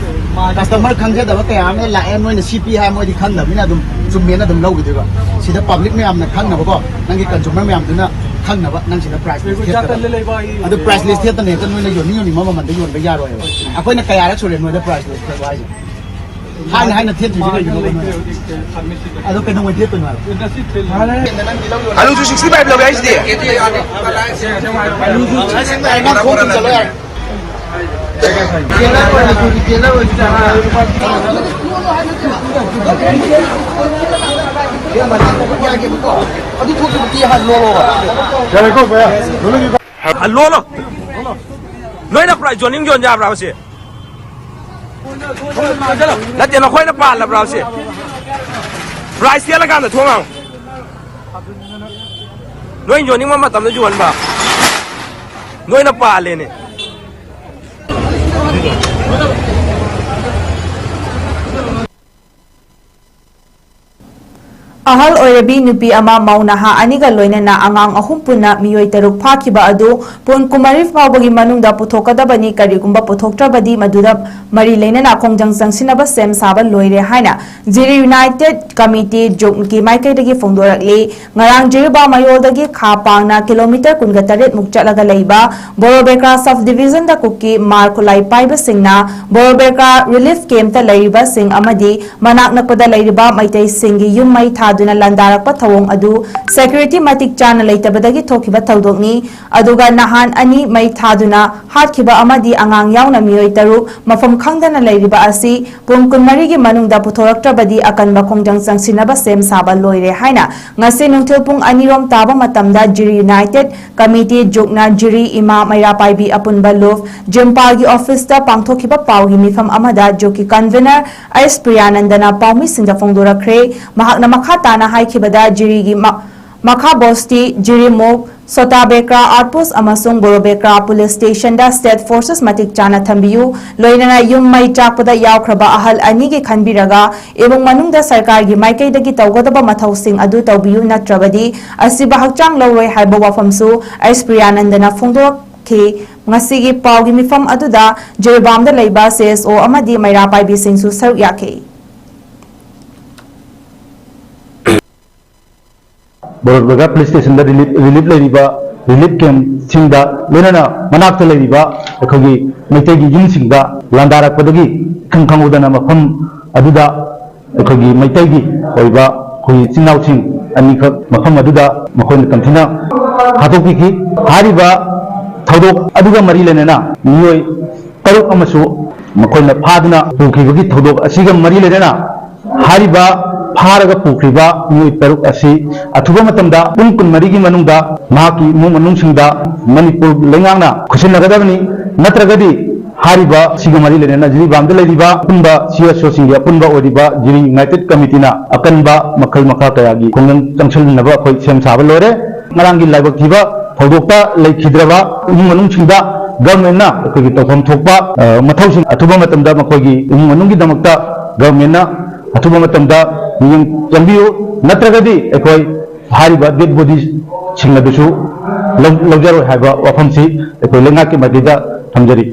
ꯀꯁꯇꯃꯔ ꯈꯪꯖꯗꯕ ꯀꯌꯥ ꯑꯃ ꯂꯥꯛꯑꯦ, ꯅꯣꯏꯅ ꯁꯤ ꯄꯤ ꯍꯥꯏ ꯃꯣꯏꯗꯤ ꯈꯪꯗꯕꯅꯤꯅ ꯑꯗꯨꯝ ꯆꯨꯝꯃꯦꯅ ꯑꯗꯨꯝ ꯂꯧꯈꯤꯗꯣꯏꯕ꯫ ꯁꯤꯗ ꯄꯕ꯭ꯂꯤꯛ ꯃꯌꯥꯝꯅ ꯈꯪꯅꯕꯀꯣ, ꯅꯪꯒꯤ ꯀꯟꯖꯨꯃꯔ ꯃꯌꯥꯝꯗꯨꯅ ꯈꯪꯅꯕ ꯅꯪ ꯁꯤꯗ ꯄ꯭ꯔꯥꯏꯁ ꯂꯤꯁ ꯊꯦꯠꯀꯗꯕ꯫ ꯑꯗꯨ ꯄ꯭ꯔꯥꯏꯁ ꯂꯤꯁ ꯊꯦꯠꯇꯅ ꯍꯦꯛꯇ ꯅꯣꯏꯅ ꯌꯣꯟꯅꯤꯡ ꯌꯣꯟꯅꯤꯡꯕ ꯃꯃꯜꯗ ꯌꯣꯟꯕ ꯌꯥꯔꯣꯏꯕ꯫ ꯑꯩꯈꯣꯏꯅ ꯀꯌꯥꯔꯛ ꯁꯨꯔꯦ ꯅꯣꯏꯗ ꯄ꯭ꯔꯥꯏꯁ ꯂꯤꯁ ꯊꯦꯠꯂꯣ ꯍꯥꯏꯁꯦ? ꯍꯥꯏꯅ ꯍꯥꯏꯅ ꯊꯦꯠꯇ꯭ꯔꯤꯁꯦ ꯀꯩꯒꯤꯅꯣ ꯅꯣꯏꯅ? ꯑꯗꯣ ꯀꯩꯗꯧꯉꯩ ꯊꯦꯠꯇꯣꯏꯅꯣ ꯍꯥꯏꯕ? ꯑꯂꯨꯁꯨ sixty five ꯂꯧꯒꯦ ꯍꯥꯏꯁꯤꯗꯤ꯫ ꯑꯂꯨꯁꯨ sixty five ꯅꯪ ꯈꯣꯡ ꯆꯨꯝ ꯆꯠꯂꯣ ꯌꯥꯔꯦ꯫ ꯑꯗꯨ ꯊꯣꯛꯈꯤꯕꯗꯤ ꯍꯥꯟꯅ ꯂꯣꯜꯂꯣꯕ꯫ ꯌꯥꯔꯦꯀꯣ ꯚꯩꯌꯥ꯫ ꯑ, ꯂꯣꯜꯂꯣ꯫ ꯅꯣꯏꯅ ꯄ꯭ꯔꯥꯏꯁ ꯌꯣꯟꯅꯤꯡ ꯌꯣꯟ ꯌꯥꯕ꯭ꯔꯥ ꯁꯤ? ꯅꯠꯇꯦ, ꯅꯈꯣꯏꯅ ꯄꯥꯜꯂꯕ꯭ꯔꯥ ꯁꯤ? ꯄ꯭ꯔꯥꯏꯁ ꯊꯦꯠꯂꯀꯥꯟꯗ ꯊꯣꯡ ꯍꯥꯡꯉꯨ꯫ ꯅꯣꯏ ꯌꯣꯟꯅꯤꯡꯕ ꯃꯇꯝꯗ ꯌꯣꯟꯕ꯫ ꯅꯣꯏꯅ ꯄꯥꯜꯂꯦꯅꯦ꯫ ꯑꯍꯜ ꯑꯣꯏꯔꯕꯤ ꯅꯨꯄꯤ ꯑꯃ ꯃꯧ ꯅꯍꯥ ꯑꯅꯤꯒ ꯂꯣꯏꯅꯅ ꯑꯉꯥꯡ ꯑꯍꯨꯝ ꯄꯨꯟꯅ ꯃꯤꯑꯣꯏ ꯇꯔꯨꯛ ꯐꯥꯈꯤꯕ ꯑꯗꯨ ꯄꯨꯡ ꯀꯨꯟꯃꯔꯤ ꯐꯥꯎꯕꯒꯤ ꯃꯅꯨꯡꯗ ꯄꯨꯊꯣꯛꯀꯗꯕꯅꯤ꯫ ꯀꯔꯤꯒꯨꯝꯕ ꯄꯨꯊꯣꯛꯇ꯭ꯔꯕꯗꯤ ꯃꯗꯨꯗ ꯃꯔꯤ ꯂꯩꯅꯅ ꯈꯣꯡꯖꯪ ꯆꯪꯁꯤꯟꯅꯕ ꯁꯦꯝ ꯁꯥꯕ ꯂꯣꯏꯔꯦ ꯍꯥꯏꯅ ꯖꯤꯔꯤ ꯌꯨꯅꯥꯏꯇꯦꯗ ꯀꯃꯤꯇꯤ ꯖꯨꯛꯀꯤ ꯃꯥꯏꯀꯩꯗꯒꯤ ꯐꯣꯡꯗꯣꯔꯛꯂꯤ꯫ ꯉꯔꯥꯡ ꯖꯤꯔꯤꯕꯥꯝ ꯃꯌꯣꯜꯗꯒꯤ ꯈꯥ ꯄꯥꯡꯅ ꯀꯤꯂꯣꯃꯤꯇꯔ ꯀꯨꯟꯒ ꯇꯔꯦꯠ ꯃꯨꯛ ꯆꯠꯂꯒ ꯂꯩꯕ ꯕꯣꯔꯣꯕꯦꯀ꯭ꯔꯥ ꯁꯕ ꯗꯤꯕꯤꯖꯟꯗ ꯀꯨꯀꯤ ꯃꯥꯔ ꯈꯨꯠꯂꯥꯏ ꯄꯥꯏꯕꯁꯤꯡꯅ ꯕꯣꯔꯣꯕꯦꯀ꯭ꯔꯥ ꯔꯤꯂꯤꯐ ꯀꯦꯝꯞꯇ ꯂꯩꯔꯤꯕꯁꯤꯡ ꯑꯃꯗꯤ ꯃꯅꯥꯛ ꯅꯛꯄꯗ ꯂꯩꯔꯤꯕ ꯃꯩꯇꯩꯁꯤꯡꯒꯤ ꯌꯨꯝ ꯃꯩ ꯊꯥ ꯊꯥꯗꯨꯅ ꯂꯥꯟꯗꯥꯔꯛꯄ ꯊꯧꯑꯣꯡ ꯑꯗꯨ ꯁꯦꯀ꯭ꯌꯨꯔꯤꯇꯤ ꯃꯇꯤꯛ ꯆꯥꯅ ꯂꯩꯇꯕꯗꯒꯤ ꯊꯣꯛꯈꯤꯕ ꯊꯧꯗꯣꯛꯅꯤ꯫ ꯑꯗꯨꯒ ꯅꯍꯥꯟ ꯑꯅꯤ ꯃꯩ ꯊꯥꯗꯨꯅ ꯍꯥꯠꯈꯤꯕ ꯑꯃꯗꯤ ꯑꯉꯥꯡ ꯌꯥꯎꯅ ꯃꯤꯑꯣꯏ ꯇꯔꯨꯛ ꯃꯐꯝ ꯈꯪꯗꯅ ꯂꯩꯔꯤꯕ ꯑꯁꯤ ꯄꯨꯡ ꯀꯨꯟꯃꯔꯤꯒꯤ ꯃꯅꯨꯡꯗ ꯄꯨꯊꯣꯔꯛꯇ꯭ꯔꯕꯗꯤ ꯑꯀꯟꯕ ꯈꯣꯡꯖꯪ ꯆꯪꯁꯤꯟꯅꯕ ꯁꯦꯝ ꯁꯥꯕ ꯂꯣꯏꯔꯦ ꯍꯥꯏꯅ ꯉꯁꯤ ꯅꯨꯡꯊꯤꯜ ꯄꯨꯡ ꯑꯅꯤꯔꯣꯝ ꯇꯥꯕ ꯃꯇꯝꯗ ꯖꯤꯔꯤ ꯌꯨꯅꯥꯏꯇꯦꯗ ꯀꯃꯤꯇꯤ ꯖꯨꯛꯅ ꯖꯤꯔꯤ ꯏꯃꯥ ꯃꯩꯔꯥ ꯄꯥꯏꯕꯤ ꯑꯄꯨꯟꯕ ꯂꯨꯞ ꯖꯤꯝꯄꯥꯜꯒꯤ ꯑꯣꯐꯤꯁꯇ ꯄꯥꯡꯊꯣꯛꯈꯤꯕ ꯄꯥꯎꯒꯤ ꯃꯤꯐꯝ ꯑꯃꯗ ꯖꯨꯛꯀꯤ ꯀꯟꯚꯦꯅꯔ ꯑꯩꯁ ꯄ꯭ꯔꯤꯌꯥꯅꯟꯗꯅ ꯄꯥꯎꯃꯤꯁꯤꯡꯗ ꯐꯣꯡꯗꯣꯔꯛꯈ꯭ꯔꯦ꯫ ꯃꯍꯥꯛꯅ ꯃꯈꯥ ꯇꯥꯅ ꯍꯥꯏꯈꯤꯕꯗ ꯖꯤꯔꯤꯒꯤ ꯃ-, ꯃꯈꯥ ꯕꯣꯁꯇꯤ, ꯖꯤꯔꯤꯃꯨꯛ, ꯁꯣꯇꯥ ꯕꯦꯀ꯭ꯔꯥ ꯑꯥꯎꯠꯄꯣꯁ ꯑꯃꯁꯨꯡ ꯕꯣꯔꯣ ꯕꯦꯀ꯭ꯔꯥ ꯄꯨꯂꯤꯁ ꯁ꯭ꯇꯦꯁꯟꯗ ꯁ꯭ꯇꯦꯠ ꯐꯣꯔꯁꯦꯁ ꯃꯇꯤꯛ ꯆꯥꯅ ꯊꯝꯕꯤꯌꯨ꯫ ꯂꯣꯏꯅꯅ ꯌꯨꯝ ꯃꯩ ꯆꯥꯛꯄꯗ ꯌꯥꯎꯈ꯭ꯔꯕ ꯑꯍꯜ ꯑꯅꯤꯒꯤ ꯈꯟꯕꯤꯔꯒ ꯏꯃꯨꯡ ꯃꯅꯨꯡꯗ ꯁꯔꯀꯥꯔꯒꯤ ꯃꯥꯏꯀꯩꯗꯒꯤ ꯇꯧꯒꯗꯕ ꯃꯊꯧꯁꯤꯡ ꯑꯗꯨ ꯇꯧꯕꯤꯌꯨ, ꯅꯠꯇ꯭ꯔꯕꯗꯤ ꯑꯁꯤꯕ ꯍꯛꯆꯥꯡ ꯂꯧꯔꯣꯏ ꯍꯥꯏꯕ ꯋꯥꯐꯝꯁꯨ ꯑꯩꯁ ꯄ꯭ꯔꯤꯌꯥꯅꯟꯗꯅ ꯐꯣꯡꯗꯣꯔꯛꯈꯤ꯫ ꯉꯁꯤꯒꯤ ꯄꯥꯎꯒꯤ ꯃꯤꯐꯝ ꯑꯗꯨꯗ ꯖꯤꯔꯤꯕꯥꯝꯗ ꯂꯩꯕ ꯁꯤ ꯑꯦꯁ ꯑꯣ ꯑꯃꯗꯤ ꯃꯩꯔꯥ ꯄꯥꯏꯕꯤꯁꯤꯡꯁꯨ ꯁꯔꯨꯛ ꯌꯥꯈꯤ꯫ ꯕꯣꯔꯣꯕꯦꯒꯥ ꯄꯨꯂꯤꯁ ꯁ꯭ꯇꯦꯁꯟꯗ ꯔꯤꯂꯤꯐ, ꯔꯤꯂꯤꯐ ꯂꯩꯔꯤꯕ ꯔꯤꯂꯤꯐ ꯀꯦꯝꯞꯁꯤꯡꯗ, ꯂꯣꯏꯅꯅ ꯃꯅꯥꯛꯇ ꯂꯩꯔꯤꯕ ꯑꯩꯈꯣꯏꯒꯤ ꯃꯩꯇꯩꯒꯤ ꯌꯨꯝꯁꯤꯡꯗ ꯂꯥꯟꯗꯥꯔꯛꯄꯗꯒꯤ ꯏꯈꯪ ꯈꯪꯍꯧꯗꯅ ꯃꯐꯝ ꯑꯗꯨꯗ ꯑꯩꯈꯣꯏꯒꯤ ꯃꯩꯇꯩꯒꯤ ꯑꯣꯏꯕ ꯑꯩꯈꯣꯏꯒꯤ ꯏꯆꯤꯟ ꯏꯅꯥꯎꯁꯤꯡ ꯑꯅꯤꯈꯛ ꯃꯐꯝ ꯑꯗꯨꯗ ꯃꯈꯣꯏꯅ ꯇꯝꯊꯤꯅ ꯍꯥꯠꯇꯣꯛꯄꯤꯈꯤ꯫ ꯍꯥꯏꯔꯤꯕ ꯊꯧꯗꯣꯛ ꯑꯗꯨꯒ ꯃꯔꯤ ꯂꯩꯅꯅ ꯃꯤꯑꯣꯏ ꯇꯔꯨꯛ ꯑꯃꯁꯨ ꯃꯈꯣꯏꯅ ꯐꯥꯗꯨꯅ ꯄꯨꯈꯤꯕꯒꯤ ꯊꯧꯗꯣꯛ ꯑꯁꯤꯒ ꯃꯔꯤ ꯂꯩꯅꯅ ꯍꯥꯏꯔꯤꯕ ꯐꯥꯔꯒ ꯄꯨꯈ꯭ꯔꯤꯕ ꯃꯤꯑꯣꯏ ꯇꯔꯨꯛ ꯑꯁꯤ ꯑꯊꯨꯕ ꯃꯇꯝꯗ ꯄꯨꯡ ꯀꯨꯟꯃꯔꯤꯒꯤ ꯃꯅꯨꯡꯗ ꯃꯍꯥꯛꯀꯤ ꯏꯃꯨꯡ ꯃꯅꯨꯡꯁꯤꯡꯗ ꯃꯅꯤꯄꯨꯔ ꯂꯩꯉꯥꯛꯅ ꯈꯨꯠꯁꯤꯟꯅꯒꯗꯕꯅꯤ, ꯅꯠꯇ꯭ꯔꯒꯗꯤ ꯍꯥꯏꯔꯤꯕ ꯁꯤꯒ ꯃꯔꯤ ꯂꯩꯅꯅ ꯖꯤꯔꯤꯕꯥꯝꯗ ꯂꯩꯔꯤꯕ ꯑꯄꯨꯟꯕ ꯁꯤ ꯑꯦꯁ ꯑꯣꯁꯤꯡꯒꯤ ꯑꯄꯨꯟꯕ ꯑꯣꯏꯔꯤꯕ ꯖꯤꯔꯤ ꯌꯨꯅꯥꯏꯇꯦꯗ ꯀꯃꯤꯇꯤꯅ ꯑꯀꯟꯕ ꯃꯈꯜ ꯃꯈꯥ ꯀꯌꯥꯒꯤ ꯈꯣꯡꯖꯪ ꯆꯪꯁꯤꯟꯅꯕ ꯑꯩꯈꯣꯏ ꯁꯦꯝ ꯁꯥꯕ ꯂꯣꯏꯔꯦ꯫ ꯉꯔꯥꯡꯒꯤ ꯂꯥꯏꯕꯛ ꯊꯤꯕ ꯊꯧꯗꯣꯛꯇ ꯂꯩꯈꯤꯗ꯭ꯔꯕ ꯏꯃꯨꯡ ꯃꯅꯨꯡꯁꯤꯡꯗ ꯒꯚꯔꯟꯃꯦꯟꯠꯅ ꯑꯩꯈꯣꯏꯒꯤ ꯇꯧꯐꯝ ꯊꯣꯛꯄ, ꯑ, ꯃꯊꯧꯁꯤꯡ ꯑꯊꯨꯕ ꯃꯇꯝꯗ ꯃꯈꯣꯏꯒꯤ ꯏꯃꯨꯡ ꯃꯅꯨꯡꯒꯤꯗꯃꯛꯇ ꯒꯚꯔꯟꯃꯦꯟꯠꯅ ꯑꯊꯨꯕ ꯃꯇꯝꯗ ꯃꯤꯠꯌꯦꯡ ꯆꯪꯕꯤꯌꯨ, ꯅꯠꯇ꯭ꯔꯒꯗꯤ ꯑꯩꯈꯣꯏ ꯍꯥꯏꯔꯤꯕ ꯗꯦꯗ ꯕꯣꯗꯤꯁꯤꯡ ꯑꯗꯨꯁꯨ ꯂꯧ-, ꯂꯧꯖꯔꯣꯏ ꯍꯥꯏꯕ ꯋꯥꯐꯝꯁꯤ ꯑꯩꯈꯣꯏ ꯂꯩꯉꯥꯛꯀꯤ ꯃꯥꯏꯀꯩꯗ ꯊꯝꯖꯔꯤ꯫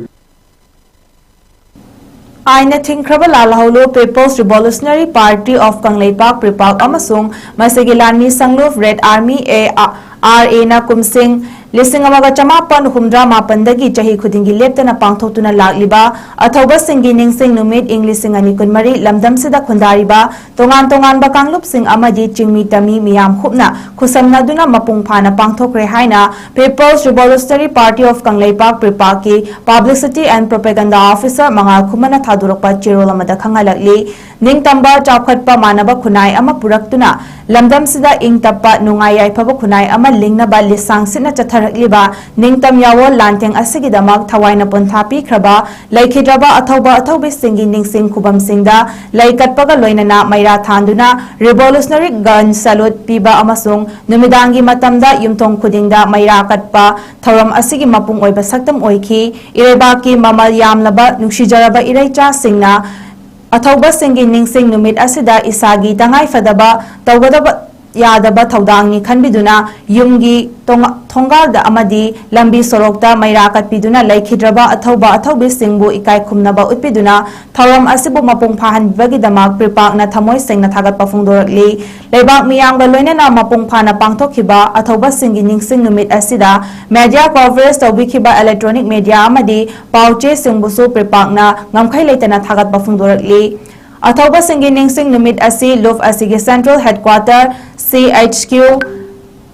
ꯑꯥꯏꯟꯅ ꯊꯤꯡꯈ꯭ꯔꯕ ꯂꯥꯜꯍꯧꯂꯨꯞ People's Revolutionary Party of Kangleipak, ꯄ꯭ꯔꯤꯄꯥꯛ ꯑꯃꯁꯨꯡ ꯃꯁꯤꯒꯤ ꯂꯥꯟꯃꯤ ꯁꯪꯂꯨꯞ Red Army, ꯑꯦ ꯑꯥ, ꯑꯥꯔ ꯑꯦꯅ ꯀꯨꯝꯁꯤꯡ ꯂꯤꯁꯤꯡ ꯑꯃꯒ ꯆꯃꯥꯄꯟ ꯍꯨꯝꯗ꯭ꯔꯥ ꯃꯥꯄꯟꯗꯒꯤ ꯆꯍꯤ ꯈꯨꯗꯤꯡꯒꯤ ꯂꯦꯞꯇꯅ ꯄꯥꯡꯊꯣꯛꯇꯨꯅ ꯂꯥꯛꯂꯤꯕ ꯑꯊꯧꯕꯁꯤꯡꯒꯤ ꯅꯤꯡꯁꯤꯡ ꯅꯨꯃꯤꯠ ꯏꯪ ꯂꯤꯁꯤꯡ ꯑꯅꯤ ꯀꯨꯟꯃꯔꯤ ꯂꯝꯗꯝꯁꯤꯗ ꯈꯨꯟꯗꯥꯔꯤꯕ ꯇꯣꯉꯥꯟ ꯇꯣꯉꯥꯟꯕ ꯀꯥꯡꯂꯨꯞꯁꯤꯡ ꯑꯃꯗꯤ ꯆꯤꯡꯃꯤ ꯇꯝꯃꯤ ꯃꯤꯌꯥꯝ ꯈꯨꯞꯅ ꯈꯨꯠꯁꯝꯅꯗꯨꯅ ꯃꯄꯨꯡ ꯐꯥꯅ ꯄꯥꯡꯊꯣꯛꯈ꯭ꯔꯦ ꯍꯥꯏꯅ People's Revolutionary Party of Kangleipak, ꯄ꯭ꯔꯤꯄꯥꯛꯀꯤ Publicity and Propaganda Officer ꯃꯉꯥꯜ ꯈꯨꯃꯟꯅ ꯊꯥꯗꯣꯔꯛꯄ ꯆꯦꯔꯣꯜ ꯑꯃꯗ ꯈꯪꯍꯜꯂꯛꯂꯤ꯫ ꯅꯤꯡꯇꯝꯕ, ꯆꯥꯎꯈꯠꯄ ꯃꯥꯟꯅꯕ ꯈꯨꯟꯅꯥꯏ ꯑꯃ ꯄꯨꯔꯛꯇꯨꯅ ꯂꯝꯗꯝꯁꯤꯗ ꯏꯪ ꯇꯞꯄ, ꯅꯨꯡꯉꯥꯏ ꯌꯥꯏꯐꯕ ꯈꯨꯟꯅꯥꯏ ꯑꯃ ꯂꯤꯡꯅꯕ ꯂꯤꯁꯥꯡ ꯁꯤꯠꯅ ꯆꯠꯊꯔꯛꯂꯤꯕ ꯅꯤꯡꯇꯝ ꯌꯥꯋꯣꯜ ꯂꯥꯟꯊꯦꯡ ꯑꯁꯤꯒꯤꯗꯃꯛ ꯊꯋꯥꯏꯅ ꯄꯣꯟꯊꯥ ꯄꯤꯈ꯭ꯔꯕ ꯂꯩꯈꯤꯗ꯭ꯔꯕ ꯑꯊꯧꯕ ꯑꯊꯧꯕꯤꯁꯤꯡꯒꯤ ꯅꯤꯡꯁꯤꯡ ꯈꯨꯕꯝꯁꯤꯡꯗ ꯂꯩ ꯀꯠꯄꯒ ꯂꯣꯏꯅꯅ ꯃꯩꯔꯥ ꯊꯥꯟꯗꯨꯅ Revolutionary Gun Salute ꯄꯤꯕ ꯑꯃꯁꯨꯡ ꯅꯨꯃꯤꯗꯥꯡꯒꯤ ꯃꯇꯝꯗ ꯌꯨꯝꯊꯣꯡ ꯈꯨꯗꯤꯡꯗ ꯃꯩꯔꯥ ꯀꯠꯄ ꯊꯧꯔꯝ ꯑꯁꯤꯒꯤ ꯃꯄꯨꯡ ꯑꯣꯏꯕ ꯁꯛꯇꯝ ꯑꯣꯏꯈꯤ꯫ ꯏꯔꯩꯕꯥꯛꯀꯤ ꯃꯃꯜ ꯌꯥꯝꯂꯕ ꯅꯨꯡꯁꯤꯖꯔꯕ ꯏꯔꯩꯆꯥꯁꯤꯡꯅ ꯑꯊꯧꯕꯁꯤꯡꯒꯤ ꯅꯤꯡꯁꯤꯡ ꯅꯨꯃꯤꯠ ꯑꯁꯤꯗ ꯏꯁꯥꯒꯤ ꯇꯉꯥꯏꯐꯗꯕ ꯇꯧꯒꯗꯕ ꯌꯥꯗꯕ ꯊꯧꯗꯥꯡꯅꯤ ꯈꯟꯕꯤꯗꯨꯅ ꯌꯨꯝꯒꯤ ꯇꯣꯉ-, ꯊꯣꯡꯒꯥꯜꯗ ꯑꯃꯗꯤ ꯂꯝꯕꯤ ꯁꯣꯔꯣꯛꯇ ꯃꯩꯔꯥ ꯀꯠꯄꯤꯗꯨꯅ ꯂꯩꯈꯤꯗ꯭ꯔꯕ ꯑꯊꯧꯕ ꯑꯊꯧꯕꯤꯁꯤꯡꯕꯨ ꯏꯀꯥꯏ ꯈꯨꯝꯅꯕ ꯎꯠꯄꯤꯗꯨꯅ ꯊꯧꯔꯝ ꯑꯁꯤꯕꯨ ꯃꯄꯨꯡ ꯐꯥꯍꯟꯕꯤꯕꯒꯤꯗꯃꯛ ꯄ꯭ꯔꯤꯄꯥꯛꯅ ꯊꯃꯣꯏ ꯁꯦꯡꯅ ꯊꯥꯒꯠꯄ ꯐꯣꯡꯗꯣꯔꯛꯂꯤ꯫ ꯂꯩꯕꯥꯛ ꯃꯤꯌꯥꯝꯒ ꯂꯣꯏꯅꯅ ꯃꯄꯨꯡ ꯐꯥꯅ ꯄꯥꯡꯊꯣꯛꯈꯤꯕ ꯑꯊꯧꯕꯁꯤꯡꯒꯤ ꯅꯤꯡꯁꯤꯡ ꯅꯨꯃꯤꯠ ꯑꯁꯤꯗ media coverage ꯇꯧꯕꯤꯈꯤꯕ electronic media ꯑꯃꯗꯤ ꯄꯥꯎ ꯆꯦꯁꯤꯡꯕꯨꯁꯨ ꯄ꯭ꯔꯤꯄꯥꯛꯅ ꯉꯝꯈꯩ ꯂꯩꯇꯅ ꯊꯥꯒꯠꯄ ꯐꯣꯡꯗꯣꯔꯛꯂꯤ꯫ ꯑꯊꯧꯕꯁꯤꯡꯒꯤ ꯅꯤꯡꯁꯤꯡ ꯅꯨꯃꯤꯠ ꯑꯁꯤ ꯂꯨꯞ ꯑꯁꯤꯒꯤ Central Headquarter, C H Q,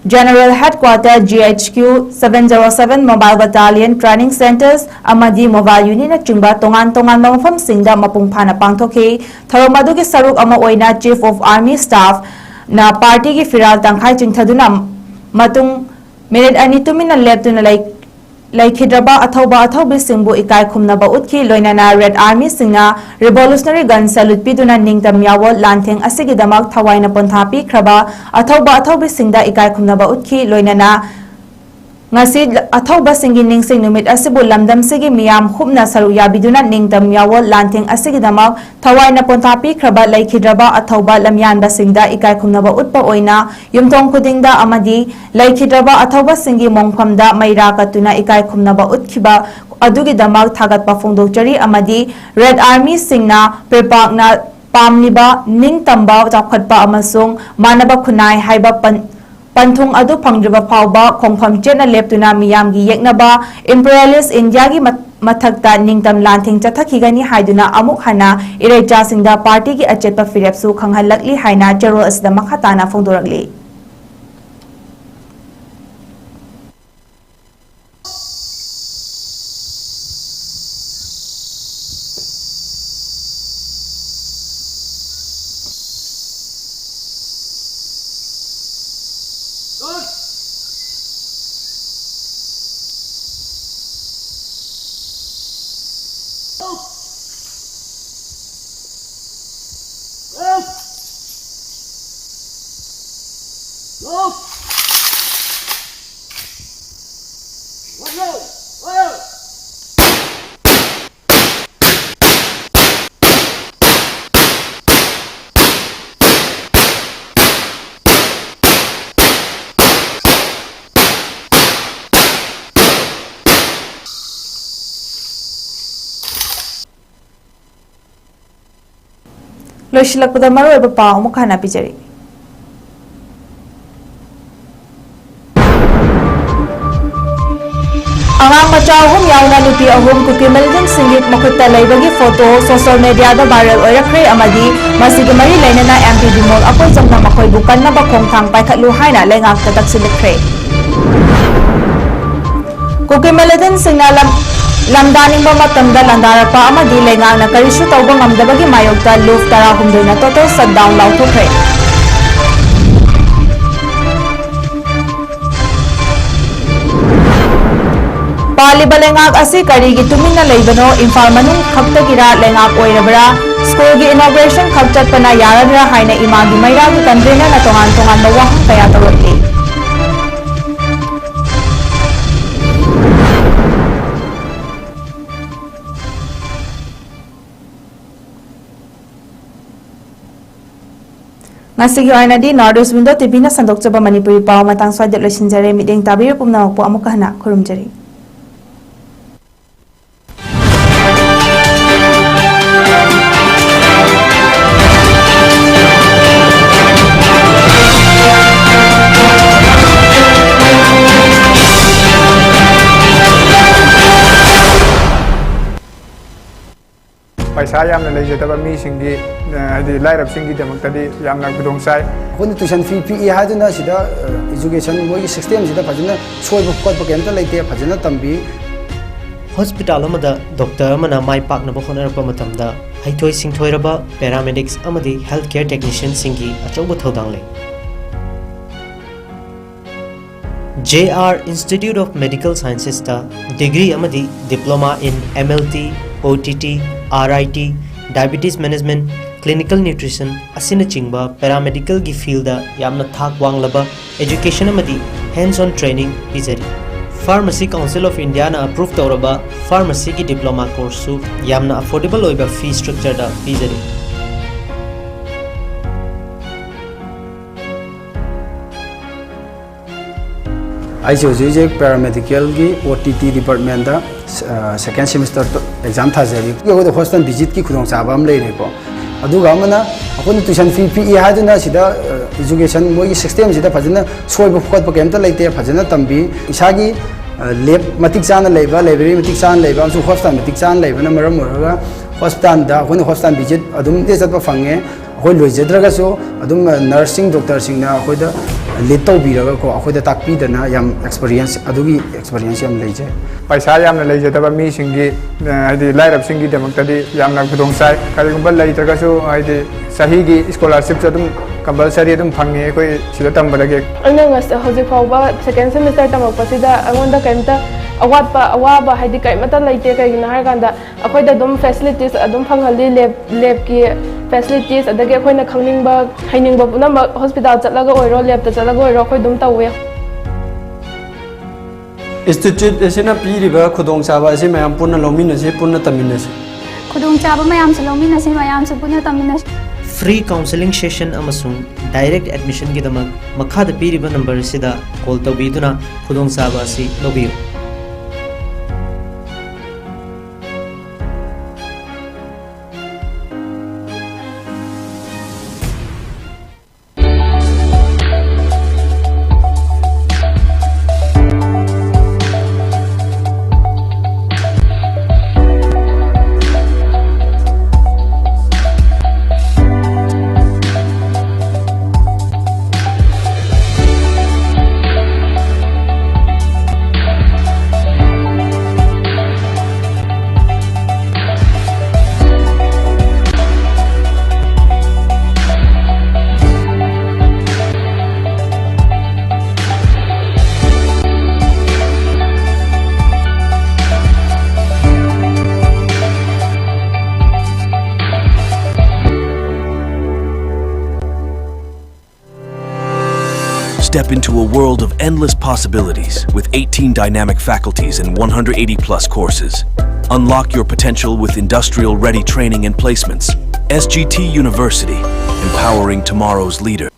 General Headquarter, G H Q, seven zero seven Mobile Battalion Training Centres ꯑꯃꯗꯤ Mobile Unitꯅꯆꯤꯡꯕ ꯇꯣꯉꯥꯟ ꯇꯣꯉꯥꯟꯕ ꯃꯐꯝꯁꯤꯡꯗ ꯃꯄꯨꯡ ꯐꯥꯅ ꯄꯥꯡꯊꯣꯛꯈꯤ꯫ ꯊꯧꯔꯝ ꯑꯗꯨꯒꯤ ꯁꯔꯨꯛ ꯑꯃ ꯑꯣꯏꯅ Chief of Army Staffꯅ partyꯒꯤ ꯐꯤꯔꯥꯜ ꯇꯪꯈꯥꯏ ꯆꯤꯡꯊꯗꯨꯅ ꯃꯇꯨꯡ ꯃꯤꯅꯤꯠ ꯑꯅꯤ ꯇꯨꯃꯤꯟꯅ ꯂꯦꯞꯇꯨꯅ ꯂꯩ-, ꯂꯩꯈꯤꯗ꯭ꯔꯕ ꯑꯊꯧꯕ ꯑꯊꯧꯕꯤꯁꯤꯡꯕꯨ ꯏꯀꯥꯏ ꯈꯨꯝꯅꯕ ꯎꯠꯈꯤ꯫ ꯂꯣꯏꯅꯅ Red Armyꯁꯤꯡꯅ Revolutionary Gun Salute ꯄꯤꯗꯨꯅ ꯅꯤꯡꯇꯝ ꯌꯥꯋꯣꯜ ꯂꯥꯟꯊꯦꯡ ꯑꯁꯤꯒꯤꯗꯃꯛ ꯊꯋꯥꯏꯅ ꯄꯣꯟꯊꯥ ꯄꯤꯈ꯭ꯔꯕ ꯑꯊꯧꯕ ꯑꯊꯧꯕꯤꯁꯤꯡꯗ ꯏꯀꯥꯏ ꯈꯨꯝꯅꯕ ꯎꯠꯈꯤ꯫ ꯂꯣꯏꯅꯅ ꯉꯁꯤ ꯑꯊꯧꯕꯁꯤꯡꯒꯤ ꯅꯤꯡꯁꯤꯡ ꯅꯨꯃꯤꯠ ꯑꯁꯤꯕꯨ ꯂꯝꯗꯝꯁꯤꯒꯤ ꯃꯤꯌꯥꯝ ꯈꯨꯞꯅ ꯁꯔꯨꯛ ꯌꯥꯕꯤꯗꯨꯅ ꯅꯤꯡꯇꯝ ꯌꯥꯋꯣꯜ ꯂꯥꯟꯊꯦꯡ ꯑꯁꯤꯒꯤꯗꯃꯛ ꯊꯋꯥꯏꯅ ꯄꯣꯟꯊꯥ ꯄꯤꯈ꯭ꯔꯕ ꯂꯩꯈꯤꯗ꯭ꯔꯕ ꯑꯊꯧꯕ ꯂꯝꯌꯥꯟꯕꯁꯤꯡꯗ ꯏꯀꯥꯏ ꯈꯨꯝꯅꯕ ꯎꯠꯄ ꯑꯣꯏꯅ ꯌꯨꯝꯊꯣꯡ ꯈꯨꯗꯤꯡꯗ ꯑꯃꯗꯤ ꯂꯩꯈꯤꯗ꯭ꯔꯕ ꯑꯊꯧꯕꯁꯤꯡꯒꯤ ꯃꯣꯡꯐꯝꯗ ꯃꯩꯔꯥ ꯀꯠꯇꯨꯅ ꯏꯀꯥꯏ ꯈꯨꯝꯅꯕ ꯎꯠꯈꯤꯕ ꯑꯗꯨꯒꯤꯗꯃꯛ ꯊꯥꯒꯠꯄ ꯐꯣꯡꯗꯣꯛꯆꯔꯤ ꯑꯃꯗꯤ Red Armyꯁꯤꯡꯅ ꯄ꯭ꯔꯤꯄꯥꯛꯅ ꯄꯥꯝꯂꯤꯕ ꯅꯤꯡꯇꯝꯕ, ꯆꯥꯎꯈꯠꯄ ꯑꯃꯁꯨꯡ ꯃꯥꯟꯅꯕ ꯈꯨꯟꯅꯥꯏ ꯍꯥꯏꯕ ꯄꯟ-, ꯄꯟꯊꯨꯡ ꯑꯗꯨ ꯐꯪꯗ꯭ꯔꯤꯕ ꯐꯥꯎꯕ ꯈꯣꯡꯐꯝ ꯆꯦꯠꯅ ꯂꯦꯞꯇꯨꯅ ꯃꯤꯌꯥꯝꯒꯤ ꯌꯦꯛꯅꯕ imperialist India ꯒꯤ ꯃ-, ꯃꯊꯛꯇ ꯅꯤꯡꯇꯝ ꯂꯥꯟꯊꯦꯡ ꯆꯠꯊꯈꯤꯒꯅꯤ ꯍꯥꯏꯗꯨꯅ ꯑꯃꯨꯛ ꯍꯟꯅ ꯏꯔꯩꯆꯥꯁꯤꯡꯗ party ꯒꯤ ꯑꯆꯦꯠꯄ ꯐꯤꯔꯦꯞꯁꯨ ꯈꯪꯍꯜꯂꯛꯂꯤ ꯍꯥꯏꯅ ꯆꯦꯔꯣꯜ ꯑꯁꯤꯗ ꯃꯈꯥ ꯇꯥꯅ ꯐꯣꯡꯗꯣꯔꯛꯂꯤ꯫ ꯂꯣꯏꯁꯤꯜꯂꯛꯄꯗ ꯃꯔꯨꯑꯣꯏꯕ ꯄꯥꯎ ꯑꯃꯨꯛ ꯍꯟꯅ ꯄꯤꯖꯔꯤ꯫ ꯑꯉꯥꯡ ꯃꯆꯥ ꯑꯍꯨꯝ ꯌꯥꯎꯅ ꯅꯨꯄꯤ ꯑꯍꯨꯝ ꯀꯨꯀꯤ militant ꯁꯤꯡꯒꯤ ꯃꯈꯨꯠꯇ ꯂꯩꯕꯒꯤ photo social media ꯗ viral ꯑꯣꯏꯔꯛꯈ꯭ꯔꯦ ꯑꯃꯗꯤ ꯃꯁꯤꯒꯤ ꯃꯔꯤ ꯂꯩꯅꯅ M P ꯕꯤꯃꯣꯜ ꯑꯀꯣꯏꯖꯝꯅ ꯃꯈꯣꯏꯕꯨ ꯀꯟꯅꯕ ꯈꯣꯡꯊꯥꯡ ꯄꯥꯏꯈꯠꯂꯨ ꯍꯥꯏꯅ ꯂꯩꯉꯥꯛꯇ ꯇꯛꯁꯤꯜꯂꯛꯈ꯭ꯔꯦ꯫ ꯀꯨꯀꯤ militant ꯁꯤꯡꯅ ꯂꯝ-, ꯂꯝꯗꯥꯅꯤꯡꯕ ꯃꯇꯝꯗ ꯂꯥꯟꯗꯥꯔꯛꯄ ꯑꯃꯗꯤ ꯂꯩꯉꯥꯛꯅ ꯀꯔꯤꯁꯨ ꯇꯧꯕ ꯉꯝꯗꯕꯒꯤ ꯃꯥꯌꯣꯛꯇ ꯂꯨꯐ ꯇꯔꯥꯍꯨꯝꯗꯣꯏꯅ total shutdown ꯂꯥꯎꯊꯣꯛꯈ꯭ꯔꯦ꯫ ꯄꯥꯜꯂꯤꯕ ꯂꯩꯉꯥꯛ ꯑꯁꯤ ꯀꯔꯤꯒꯤ ꯇꯨꯃꯤꯟꯅ ꯂꯩꯕꯅꯣ? ꯏꯝꯐꯥꯜ ꯃꯅꯨꯡ ꯈꯛꯇꯒꯤꯔꯥ ꯂꯩꯉꯥꯛ ꯑꯣꯏꯔꯕ꯭ꯔꯥ? ꯁ꯭ꯀꯨꯜꯒꯤ inauguration ꯈꯛ ꯆꯠꯄꯅ ꯌꯥꯔꯗ꯭ꯔꯥ ꯍꯥꯏꯅ ꯏꯃꯥꯒꯤ ꯃꯩꯔꯥꯒꯤ convener ꯅ ꯇꯣꯉꯥꯟ ꯇꯣꯉꯥꯟꯕ ꯋꯥꯍꯪ ꯀꯌꯥ ꯇꯧꯔꯛꯂꯤ꯫ ꯉꯁꯤꯒꯤ ꯑꯣꯏꯅꯗꯤ North East Window T V ꯅ ꯁꯟꯗꯣꯛꯆꯕ ꯃꯅꯤꯄꯨꯔꯤ ꯄꯥꯎ ꯃꯇꯥꯡ ꯁ꯭ꯋꯥꯏꯗ ꯂꯣꯏꯁꯤꯟꯖꯔꯦ꯫ ꯃꯤꯠꯌꯦꯡ ꯇꯥꯕꯤꯔꯤꯕ ꯄꯨꯝꯅꯃꯛꯄꯨ ꯑꯃꯨꯛꯀ ꯍꯟꯅ ꯈꯨꯔꯨꯝꯖꯔꯤ꯫ ꯌꯥꯝꯅ ꯂꯩꯖꯗꯕ ꯃꯤꯁꯤꯡꯒꯤ, ꯑ, ꯍꯥꯏꯗꯤ ꯂꯥꯏꯔꯕꯁꯤꯡꯒꯤꯗꯃꯛꯇꯗꯤ ꯌꯥꯝꯅ ꯈꯨꯗꯣꯡ ꯆꯥꯏ꯫ ꯑꯩꯈꯣꯏꯅ tuition fee ꯄꯤꯛꯏ ꯍꯥꯏꯗꯨꯅ ꯁꯤꯗ, ꯑ, education ꯃꯣꯏꯒꯤ system ꯁꯤꯗ ꯐꯖꯅ ꯁꯣꯏꯕ ꯈꯣꯠꯄ ꯀꯩꯝꯇ ꯂꯩꯇꯦ, ꯐꯖꯅ ꯇꯝꯕꯤ꯫ ꯍꯣꯁꯄꯤꯇꯥꯜ ꯑꯃꯗ ꯗꯣꯛꯇꯔ ꯑꯃꯅ ꯃꯥꯏ ꯄꯥꯛꯅꯕ ꯍꯣꯠꯅꯔꯛꯄ ꯃꯇꯝꯗ ꯍꯩꯊꯣꯏ ꯁꯤꯡꯊꯣꯏꯔꯕ paramedics ꯑꯃꯗꯤ health care technician ꯁꯤꯡꯒꯤ ꯑꯆꯧꯕ ꯊꯧꯗꯥꯡ ꯂꯩ꯫ J R Institute of Medical Sciences ꯇ degree ꯑꯃꯗꯤ diploma in M L T, O T T, R I T, diabetes management, clinical nutrition ꯑꯁꯤꯅꯆꯤꯡꯕ paramedical ꯒꯤ field ꯗ ꯌꯥꯝꯅ ꯊꯥꯛ ꯋꯥꯡꯂꯕ education ꯑꯃꯗꯤ hands on training ꯄꯤꯖꯔꯤ꯫ Pharmacy Council of India ꯅ approve ꯇꯧꯔꯕ pharmacy ꯒꯤ diploma course ꯁꯨ ꯌꯥꯝꯅ affordable ꯑꯣꯏꯕ fee structure ꯗ ꯄꯤꯖꯔꯤ꯫ ꯑꯩꯁꯦ ꯍꯧꯖꯤꯛ ꯍꯧꯖꯤꯛ paramedical ꯒꯤ O T T department ꯇ, ꯑ, second semester exam ꯊꯥꯖꯔꯤ꯫ ꯑꯩꯈꯣꯏꯗ hospital visit ꯀꯤ ꯈꯨꯗꯣꯡꯆꯥꯕ ꯑꯃ ꯂꯩꯔꯦꯀꯣ꯫ ꯑꯗꯨꯒ ꯑꯃꯅ, ꯑꯩꯈꯣꯏꯅ tuition fee ꯄꯤꯛꯏ ꯍꯥꯏꯗꯨꯅ ꯁꯤꯗ, ꯑ, education ꯃꯣꯏꯒꯤ system ꯁꯤꯗ ꯐꯖꯅ ꯁꯣꯏꯕ ꯈꯣꯠꯄ ꯀꯩꯝꯇ ꯂꯩꯇꯦ, ꯐꯖꯅ ꯇꯝꯕꯤ꯫ ꯏꯁꯥꯒꯤ, ꯑ, lab ꯃꯇꯤꯛ ꯆꯥꯅ ꯂꯩꯕ, library ꯃꯇꯤꯛ ꯆꯥꯅ ꯂꯩꯕ ꯑꯃꯁꯨꯡ hospital ꯃꯇꯤꯛ ꯆꯥꯅ ꯂꯩꯕꯅ ꯃꯔꯝ ꯑꯣꯏꯔꯒ hospital ꯗ ꯑꯩꯈꯣꯏꯅ hospital visit ꯑꯗꯨꯝ ꯆꯠꯄ ꯐꯪꯉꯦ꯫ ꯑꯩꯈꯣꯏ ꯂꯣꯏꯖꯗ꯭ꯔꯒꯁꯨ ꯑꯗꯨꯝ, ꯑ, nurse ꯁꯤꯡ, doctor ꯁꯤꯡꯅ ꯑꯩꯈꯣꯏꯗ lead ꯇꯧꯕꯤꯔꯒꯀꯣ, ꯑꯩꯈꯣꯏꯗ ꯇꯥꯛꯄꯤꯗꯅ ꯌꯥꯝ experience, ꯑꯗꯨꯒꯤ experience ꯌꯥꯝ ꯂꯩꯖꯩ꯫ ꯄꯩꯁꯥ ꯌꯥꯝꯅ ꯂꯩꯖꯗꯕ ꯃꯤꯁꯤꯡꯒꯤ, ꯑ, ꯍꯥꯏꯗꯤ ꯂꯥꯏꯔꯕꯁꯤꯡꯒꯤꯗꯃꯛꯇꯗꯤ ꯌꯥꯝꯅ ꯈꯨꯗꯣꯡ ꯆꯥꯏ꯫ ꯀꯔꯤꯒꯨꯝꯕ ꯂꯩꯇ꯭ꯔꯒꯁꯨ ꯍꯥꯏꯗꯤ ꯆꯍꯤꯒꯤ scholarship ꯁꯨ ꯑꯗꯨꯝ compulsory ꯑꯗꯨꯝ ꯐꯪꯉꯤ ꯑꯩꯈꯣꯏ ꯁꯤꯗ ꯇꯝꯕꯗꯒꯤ꯫ ꯑꯩꯅ ꯉꯁ-, ꯍꯧꯖꯤꯛ ꯐꯥꯎꯕ second semester ꯇꯝꯃꯛꯄꯁꯤꯗ ꯑꯩꯉꯣꯟꯗ ꯀꯩꯝꯇ ꯑꯋꯥꯠꯄ, ꯑꯋꯥꯕ ꯍꯥꯏꯗꯤ ꯀꯔꯤꯃꯠꯇ ꯂꯩꯇꯦ꯫ ꯀꯩꯒꯤꯅꯣ ꯍꯥꯏꯔꯀꯥꯟꯗ ꯑꯩꯈꯣꯏꯗ ꯑꯗꯨꯝ facilities ꯑꯗꯨꯝ ꯐꯪꯍꯜꯂꯤ, lab, lab ꯀꯤ facilities, ꯑꯗꯒꯤ ꯑꯩꯈꯣꯏꯅ ꯈꯪꯅꯤꯡꯕ, ꯍꯩꯅꯤꯡꯕ ꯄꯨꯝꯅꯃꯛ hospital ꯆꯠꯂꯒ ꯑꯣꯏꯔꯣ, lab ꯇ ꯆꯠꯂꯒ ꯑꯣꯏꯔꯣ, ꯑꯩꯈꯣꯏ ꯑꯗꯨꯝ ꯇꯧꯋꯦ꯫ Institute ꯑꯁꯤꯅ ꯄꯤꯔꯤꯕ ꯈꯨꯗꯣꯡꯆꯥꯕ ꯑꯁꯤ ꯃꯌꯥꯝ ꯄꯨꯟꯅ ꯂꯧꯃꯤꯟꯅꯁꯤ, ꯄꯨꯟꯅ ꯇꯝꯃꯤꯟꯅꯁꯤ꯫ ꯈꯨꯗꯣꯡꯆꯥꯕ ꯃꯌꯥꯝꯁꯨ ꯂꯧꯃꯤꯟꯅꯁꯤ, ꯃꯌꯥꯝꯁꯨ ꯄꯨꯟꯅ ꯇꯝꯃꯤꯟꯅꯁꯤ꯫ Free counseling session ꯑꯃꯁꯨꯡ direct admission ꯒꯤꯗꯃꯛ ꯃꯈꯥꯗ ꯄꯤꯔꯤꯕ number ꯑꯁꯤꯗ call ꯇꯧꯕꯤꯗꯨꯅ ꯈꯨꯗꯣꯡꯆꯥꯕ ꯑꯁꯤ ꯂꯧꯕꯤꯌꯨ꯫ Step into a world of endless possibilities with eighteen dynamic faculties and one hundred eighty plus courses. Unlock your potential with industrial ready training and placements. S G T University, empowering tomorrow's leader.